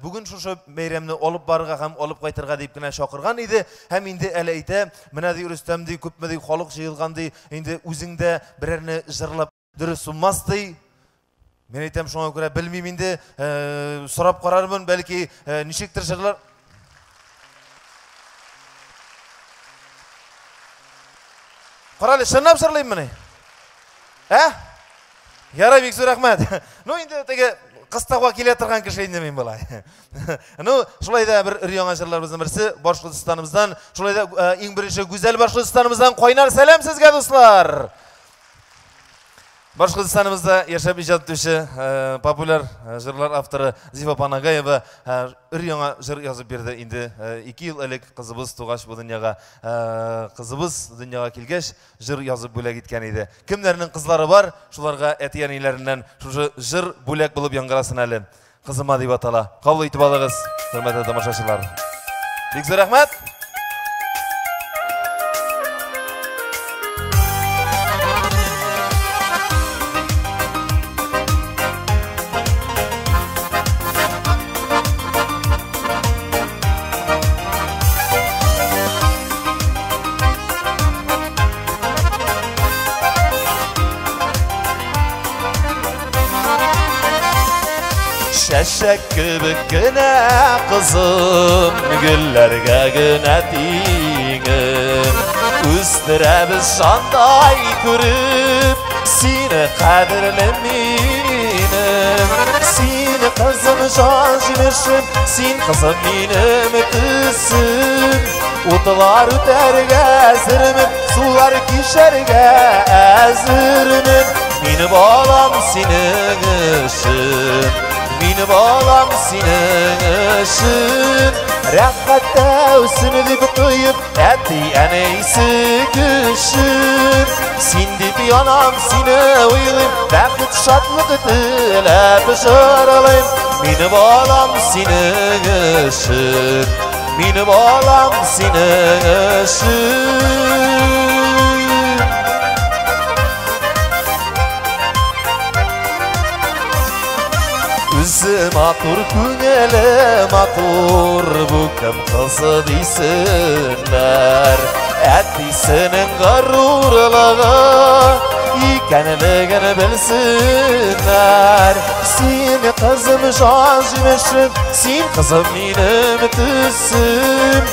бүген шушы бәйрәмне алып барырга һәм алып кайтырга дип кенә чакырган иде. Һәм инде әле әйтә, менә ди Рөстәм ди, күпме ди халык җыелган ди, инде үзең дә берәрне җырлап дөрес булмас ди. Мин әйтәм, шуңа күрә белмим инде, сорап карармын, бәлки ничектер җырлар. Карале, чынлап җырлыйммыни? Ә? Ярай, бик зур рәхмәт. Ну инде теге кыстауга килә торган кеше инде мин болай. Ну, шулай да бер өр-яңа җырларыбызның берсе Башкортостаныбыздан, шулай да иң беренче гүзәл Башкортостаныбыздан кайнар сәлам сезгә, дуслар! Башкортостаныбызда яшәп иҗат итүче популяр җырлар авторы Зифа Панагаева өр-яңа җыр язып бирде. Инде 2 ел элек кызыбыз тугач бу дөньяга, кызыбыз дөньяга килгәч, җыр язып бүләк иткән иде. Кемнәрнең кызлары бар, шуларга әти-әниләреннән шушы җыр бүләк булып яңгырасын әле. Кызыма дип атала. Кабул итеп алыгыз, хөрмәтле тамашачылар. Бик зур рәхмәт. Чәчәк кебек кенә кызым, гөлләргә генә тиңем. Үстерәбез шандай күреп, сине кадерле минем. Сине кызым жан җимешем, син кызым минем төсем. Утлар үтәргә әзермен, сулар кичәргә әзермен. Мине балам синең өчен, мине балам синең өчен. Рәхәттә үсен дип тоеп, әти-әнисе көчен. Син дип янам, сине уйлыйм, бәхет шатлык теләп җырлыйм. Мине балам синең өчен, мине балам синең өчен. Үзе матур, күңеле матур, бу кем кызы дисеннәр. Әтисенең горурлыгы икәнлеген белсеннәр. Син кызым жан җимешем, син кызым минем төсем.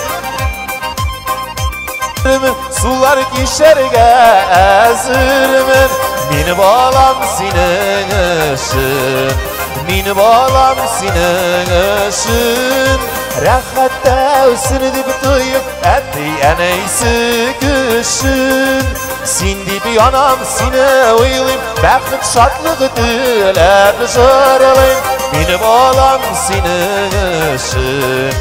Сулар кичәргә әзермен, мине балам синең өчен, мине балам синең өчен. Рәхәттә үсен дип тоеп, әти-әнисе көчен. Син дип янам, сине уйлыйм, бәхет шатлык теләп җырлыйм. Мине балам синең өчен,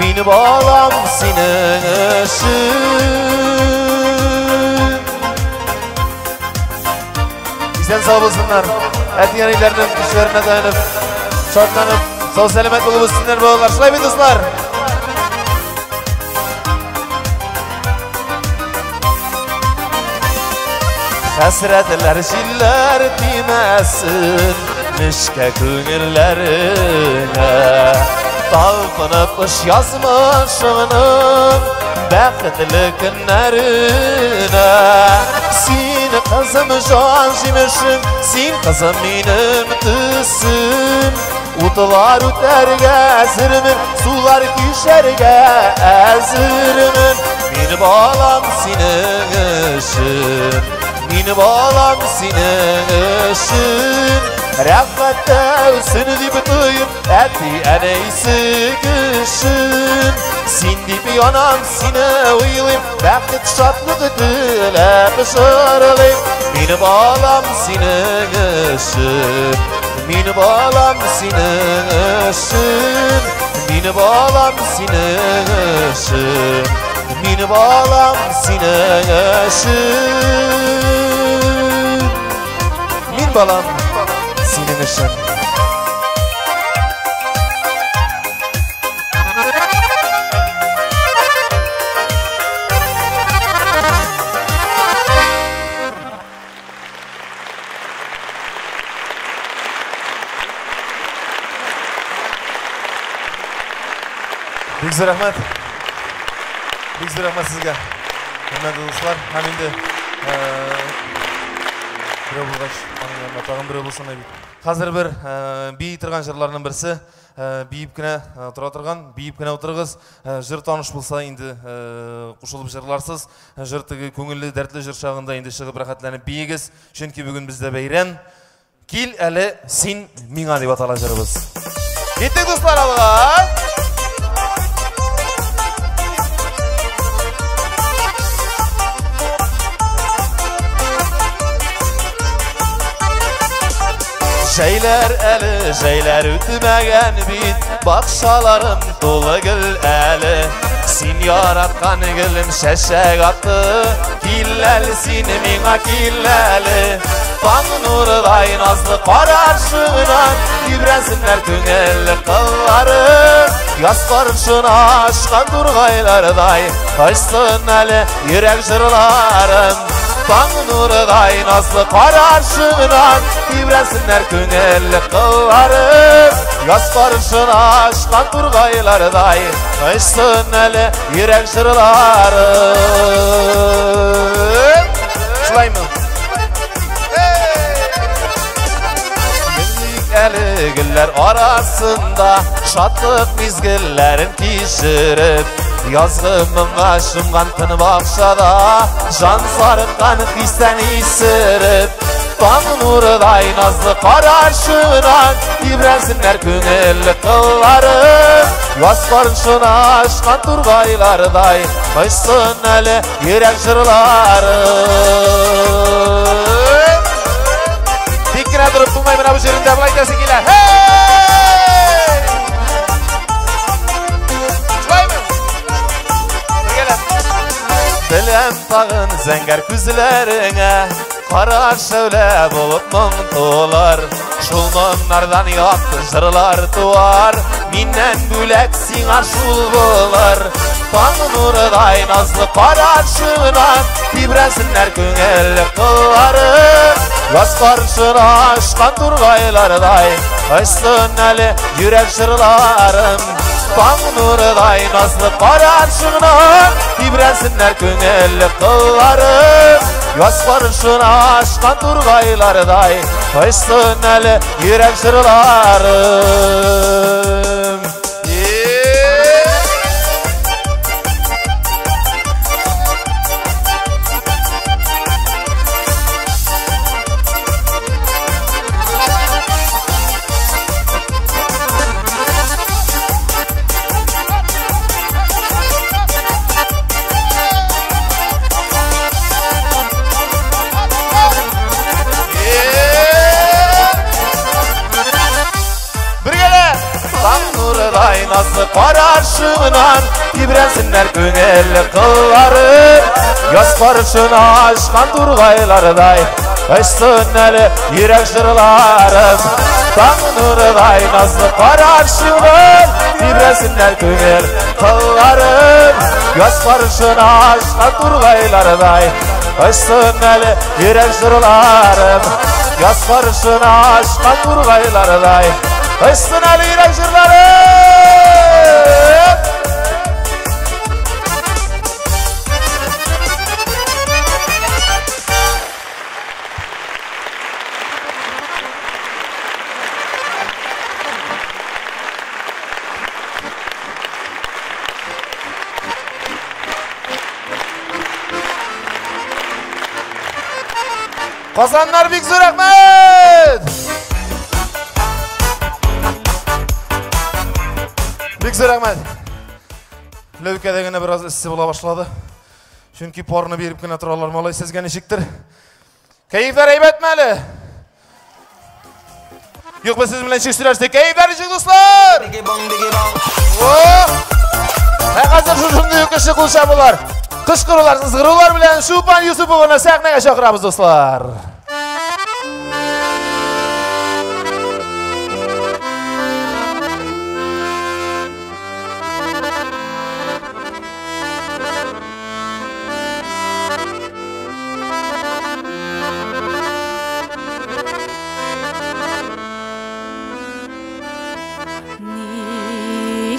мине балам синең өчен. Исән сау булсыннар. Әти-әниләрнең көчләренә таянып, шатланып, сау сәламәт булып үссеннәр балалар. Шулай бит, дуслар? Хәсрәтләр җилләр тимәсен нечкә күңелләреңә. Талпынып ыш язмышыңның бәхетле көннәренә. Син кызым җан җимешем, син кызым минем төсем. Утлар үтәргә әзермен, сулар кичәргә әзермен. Мин балам синең өчен, мин балам синең өчен. Рәхмәттә үсен дип тоеп, әти-әнисе көчен. Син дип янам, сине уйлыйм, бәхет шатлык теләп җырлыйм. Мин балам синең өчен, мин балам синең өчен, мин балам синең өчен, мин балам синең өчен. Мин балам синең өчен. Бик зур рәхмәт. Бик зур рәхмәт сезгә. Хөрмәтле дуслар, һәм инде берәү булгач, аның янында тагын берәү булсын бит. Хәзер бер бии торган җырларның берсе, биеп кенә тора торган, биеп кенә утырыгыз. Җыр таныш булса инде кушылып җырларсыз. Җыр теге күңелле, дәртле җыр чагында инде чыгып рәхәтләнеп биегез. Чөнки бүген бездә бәйрәм. Кил әле син миңа дип атала җырыбыз. Киттек, дуслар, алга! Җәйләр әле, җәйләр үтмәгән бит, бакчаларым тулы гөл әле. Син яраткан гөлем чәчәк атты, кил әле син миңа, кил әле. Таң нурыдай назлы карашыңнан тибрәнсеннәр күңел кыллары. Яз каршына ачкан тургайлардай ачсын әле йөрәк җырларым. Таң нурыдай назлы карашыңнан тибрәнсеннәр күңел кыллары. Яз каршына ачкан тургайлардай ачсын әле йөрәк җырларым. Шулаймы? Әле гөлләр арасында шатлык мизгелләрен кичереп, язгы моңга чумган тын бакчада җан сарыткан хистән исереп, таң нурыдай назлы карашыңнан тибрәнсеннәр күңел кыллары. Яз каршына ачкан тургайлардай очсын әле йөрәк җырлары. Тик кенә торып булмый менә бу җирендә, болай итәсе килә. Һей! Шулаймы? Бергәләп. Беләм тагын зәңгәр күзләреңә кара шәүлә булып моң тулар. Шул моңнардан якты җырлар туар, миннән бүләк сиңа шул булыр. Таң нурыдай назлы карашыңнан тибрәнсеннәр күңел кыллары. Яз каршына ачкан тургайлардай очсын әле йөрәк җырларым. Таң нурыдай назлы карашыңнан тибрәнсеннәр күңел кыллары. Яз каршына ачкан тургайлардай очсын әле йөрәк җырларым. Назлы карашыңнан тибрәнсеннәр күңел кыллары. Яз каршына ачкан тургайлардай очсын әле йөрәк җырларым. Таң нурыдай назлы карашыңнан тибрәнсеннәр күңел кылларым. Яз каршына ачкан тургайлардай очсын әле йөрәк җырларым. Яз каршына ачкан тургайлардай очсын әле йөрәк җырларым. Казаннар бик зур рәхмәт! Бик зур рәхмәт. Ләүкәдә генә бераз эссе була башлады. Чөнки парны биреп кенә торалар, малай, сезгә ничектер? Кәефләр әйбәтме әле? Юк, без сез белән ничек сөйләштек? Кәефләр ничек, дуслар? Ә хәзер шушындый ук кеше кул чабулар, кычкырулар, сызгырулар белән Чулпан Юсупованы сәхнәгә чакырабыз, дуслар.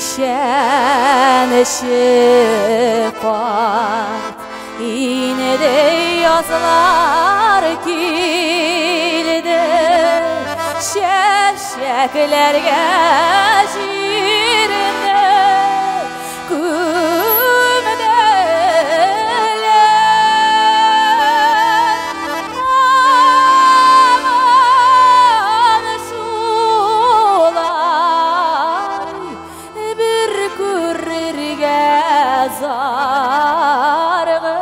Ничәнче кат инде язлар килде, чәчәкләргә җирне күмделәр. Һаман шулай бер күрергә зарыгып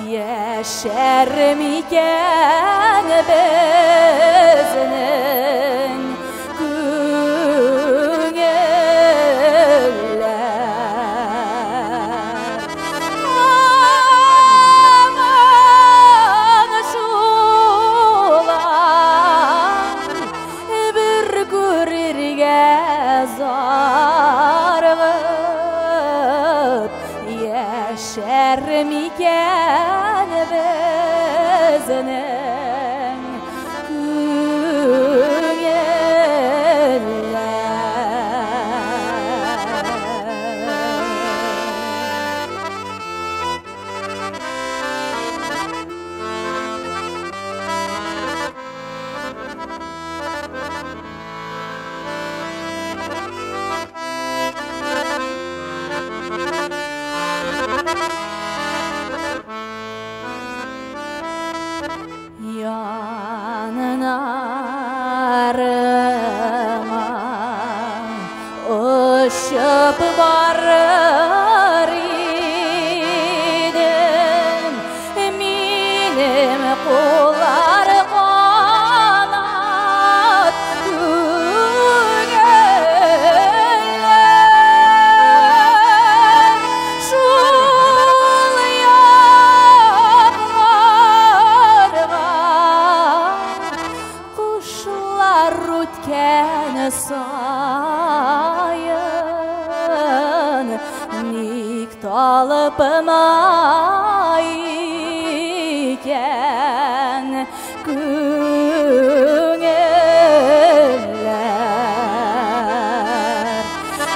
яшәр микән безнең күңелләр? Һаман шулай бер күрергә зарыгып яшәр микән безнең күңелләр? Яннарыңа очып барыр идем, минем куллар канат түгелләр. Шул якларга кошлар үткән саен ник талпына икән күңелләр?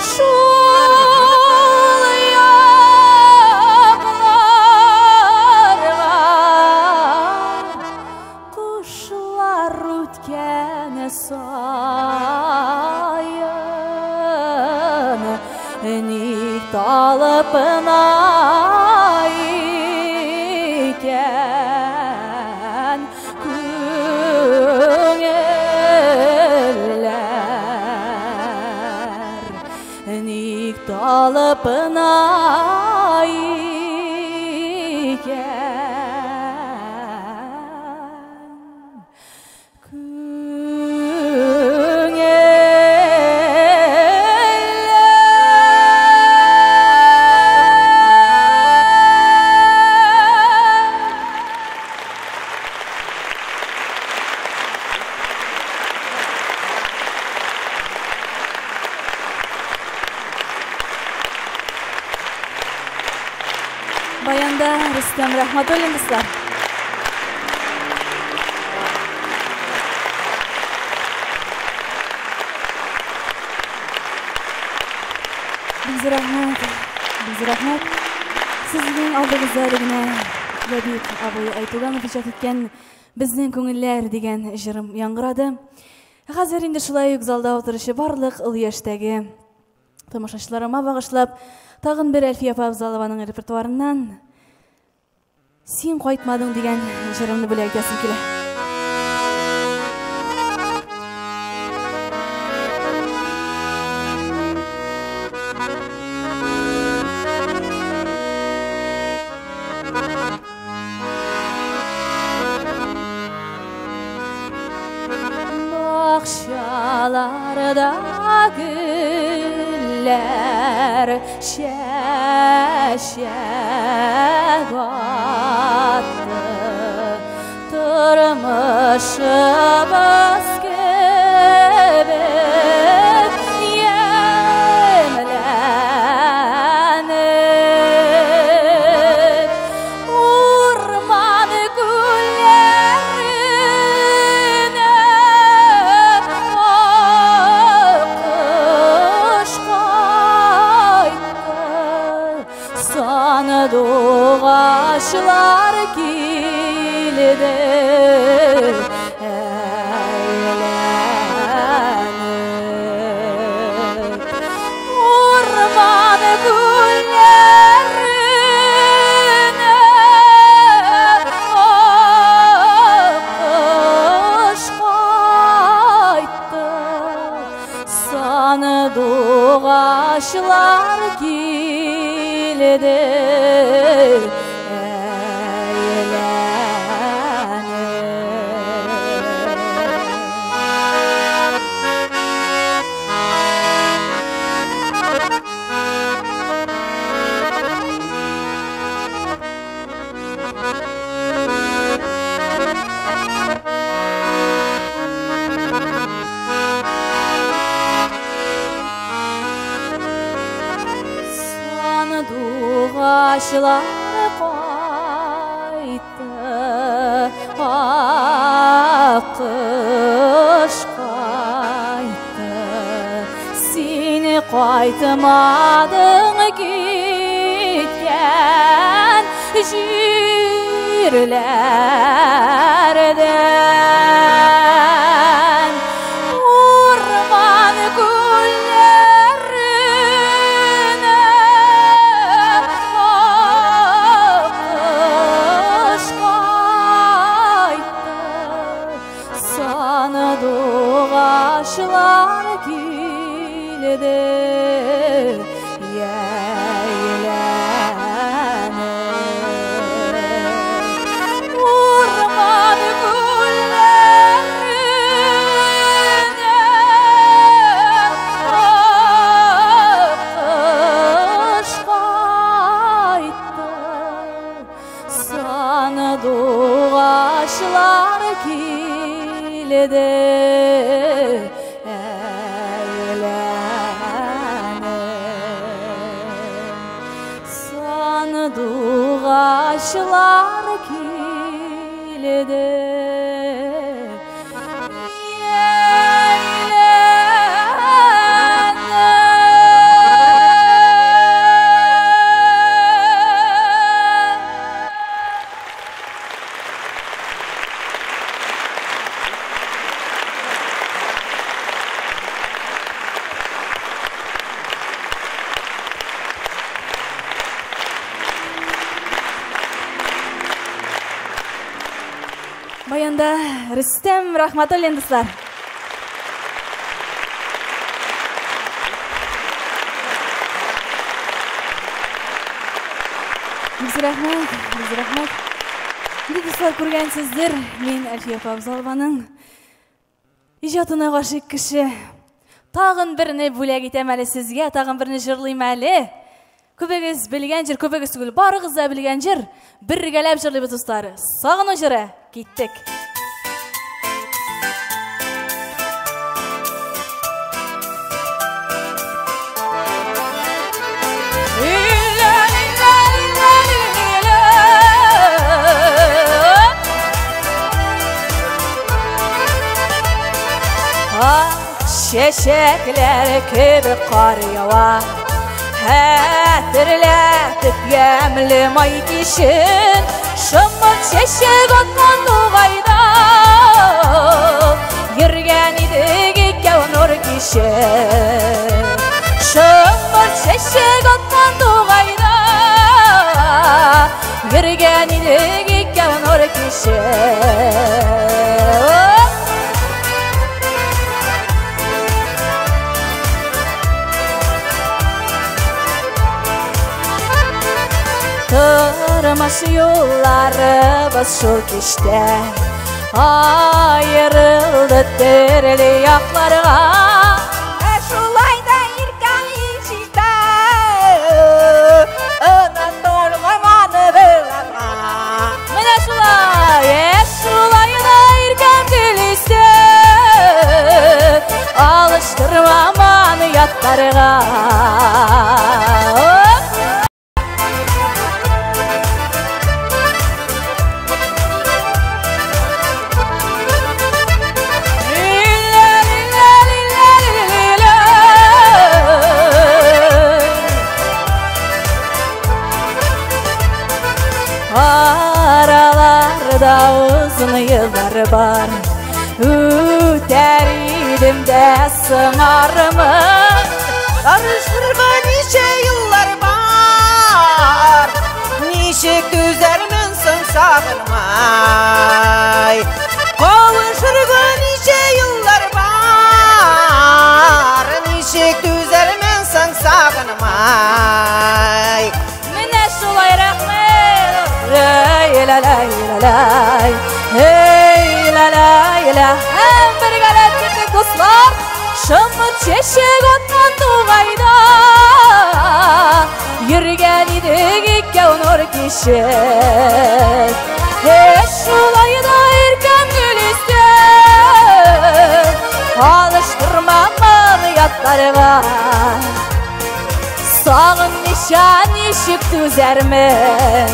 Шул якларга кошлар үткән саен ник талпына икән күңелләр? Ник талпына икән күңелләр? Баянда Рөстәм Рәхмәтуллин, дуслар. Бик зур рәхмәт, бик зур рәхмәт. Сезнең алдыгызда әле генә Ләбиб абый Айтуганов иҗат иткән Безнең күңелләр дигән җырым яңгырады. Хәзер инде шулай ук залда утыручы барлык олы яшьтәге тамашачыларыма багышлап, тагын бер Әлфия апа Абзалованың репертуарыннан Син кайтмадың дигән җырымны бүләк итәсем килә. Бакчаларда гөлләр чәчәк атты, тормышыбыз кебек ямьләнеп, урман күлләренә аккош кайтты, сандугачлар килде әйләнеп. Урман күлләренә аккош кайтты, сандугачлар килде әйләнеп. Сандугачлар кайтты, аккош кайтты, син кайтмадың киткән җирләрдән. Урман күлләренә аккош кайтты, сандугачлар килде әйләнеп. Урман күлләренә аккош кайтты, сандугачлар килде әйләнеп. Сандугачлар килде әйләнеп. Баянда Рөстәм Рахматуллин, дуслар. Бик зур рәхмәт, бик зур рәхмәт. Инде, дуслар, күргәнсездер, мин Әлфия апа Абзалованың иҗатына гашыйк кеше. Тагын берне бүләк итәм әле сезгә, тагын берне җырлыйм әле. Күбегез белгән җыр, күбегез түгел, барыгыз да белгән җыр. Бергәләп җырлыйбыз, дуслар. Сагыну җыры. Киттек. Ак чәчәкләр кебек кар ява, хәтерләтеп ямьле май кичен, шомырт чәчәк аткан тугайда йөргән идек икәү нур кичен. Шомырт чәчәк аткан тугайда йөргән Йөргән идек икәү нур кичеп. Тормыш юлларыбыз шул кичтә аерылды төрле якларга. Ә шулай да иркәң ишетә, онытылмаманы беләм. Менә шулай, ә шулай да иркәм гөлүсә, алыштырмаманы ятларга. Aralarda uzun yıllar бар, үтәр идем дә сыңармын. Карыштырма ничә еллар бар, ничек түзәрмен соң сагынмай. Кавышырга ничә еллар бар, ничек түзәрмен соң сагынмай. Менә шулай, рәхмәт. Ләй, лә, ләй, лә, ләй. Эй, лә, ләй, лә. Һәм бергәләп киттек, дуслар. Шымыт чәчәк аткан тугайда йөргән идек икәү нур кичеп. Э, шулай да иркәм гөлүсә, алыштырмамын ятларга. Сагынмыйча ничек түзәрмен,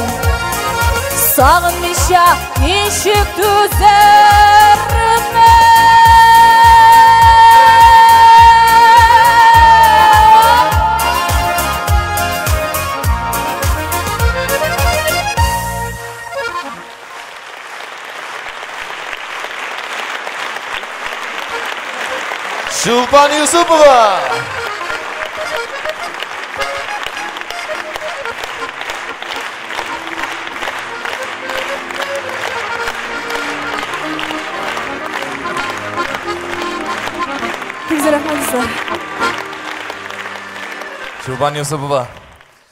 сагынмыйча ничек түзәрмен. Чулпан Юсупова! Бик зур рәхмәт, дуслар. Чулпан Юсупова.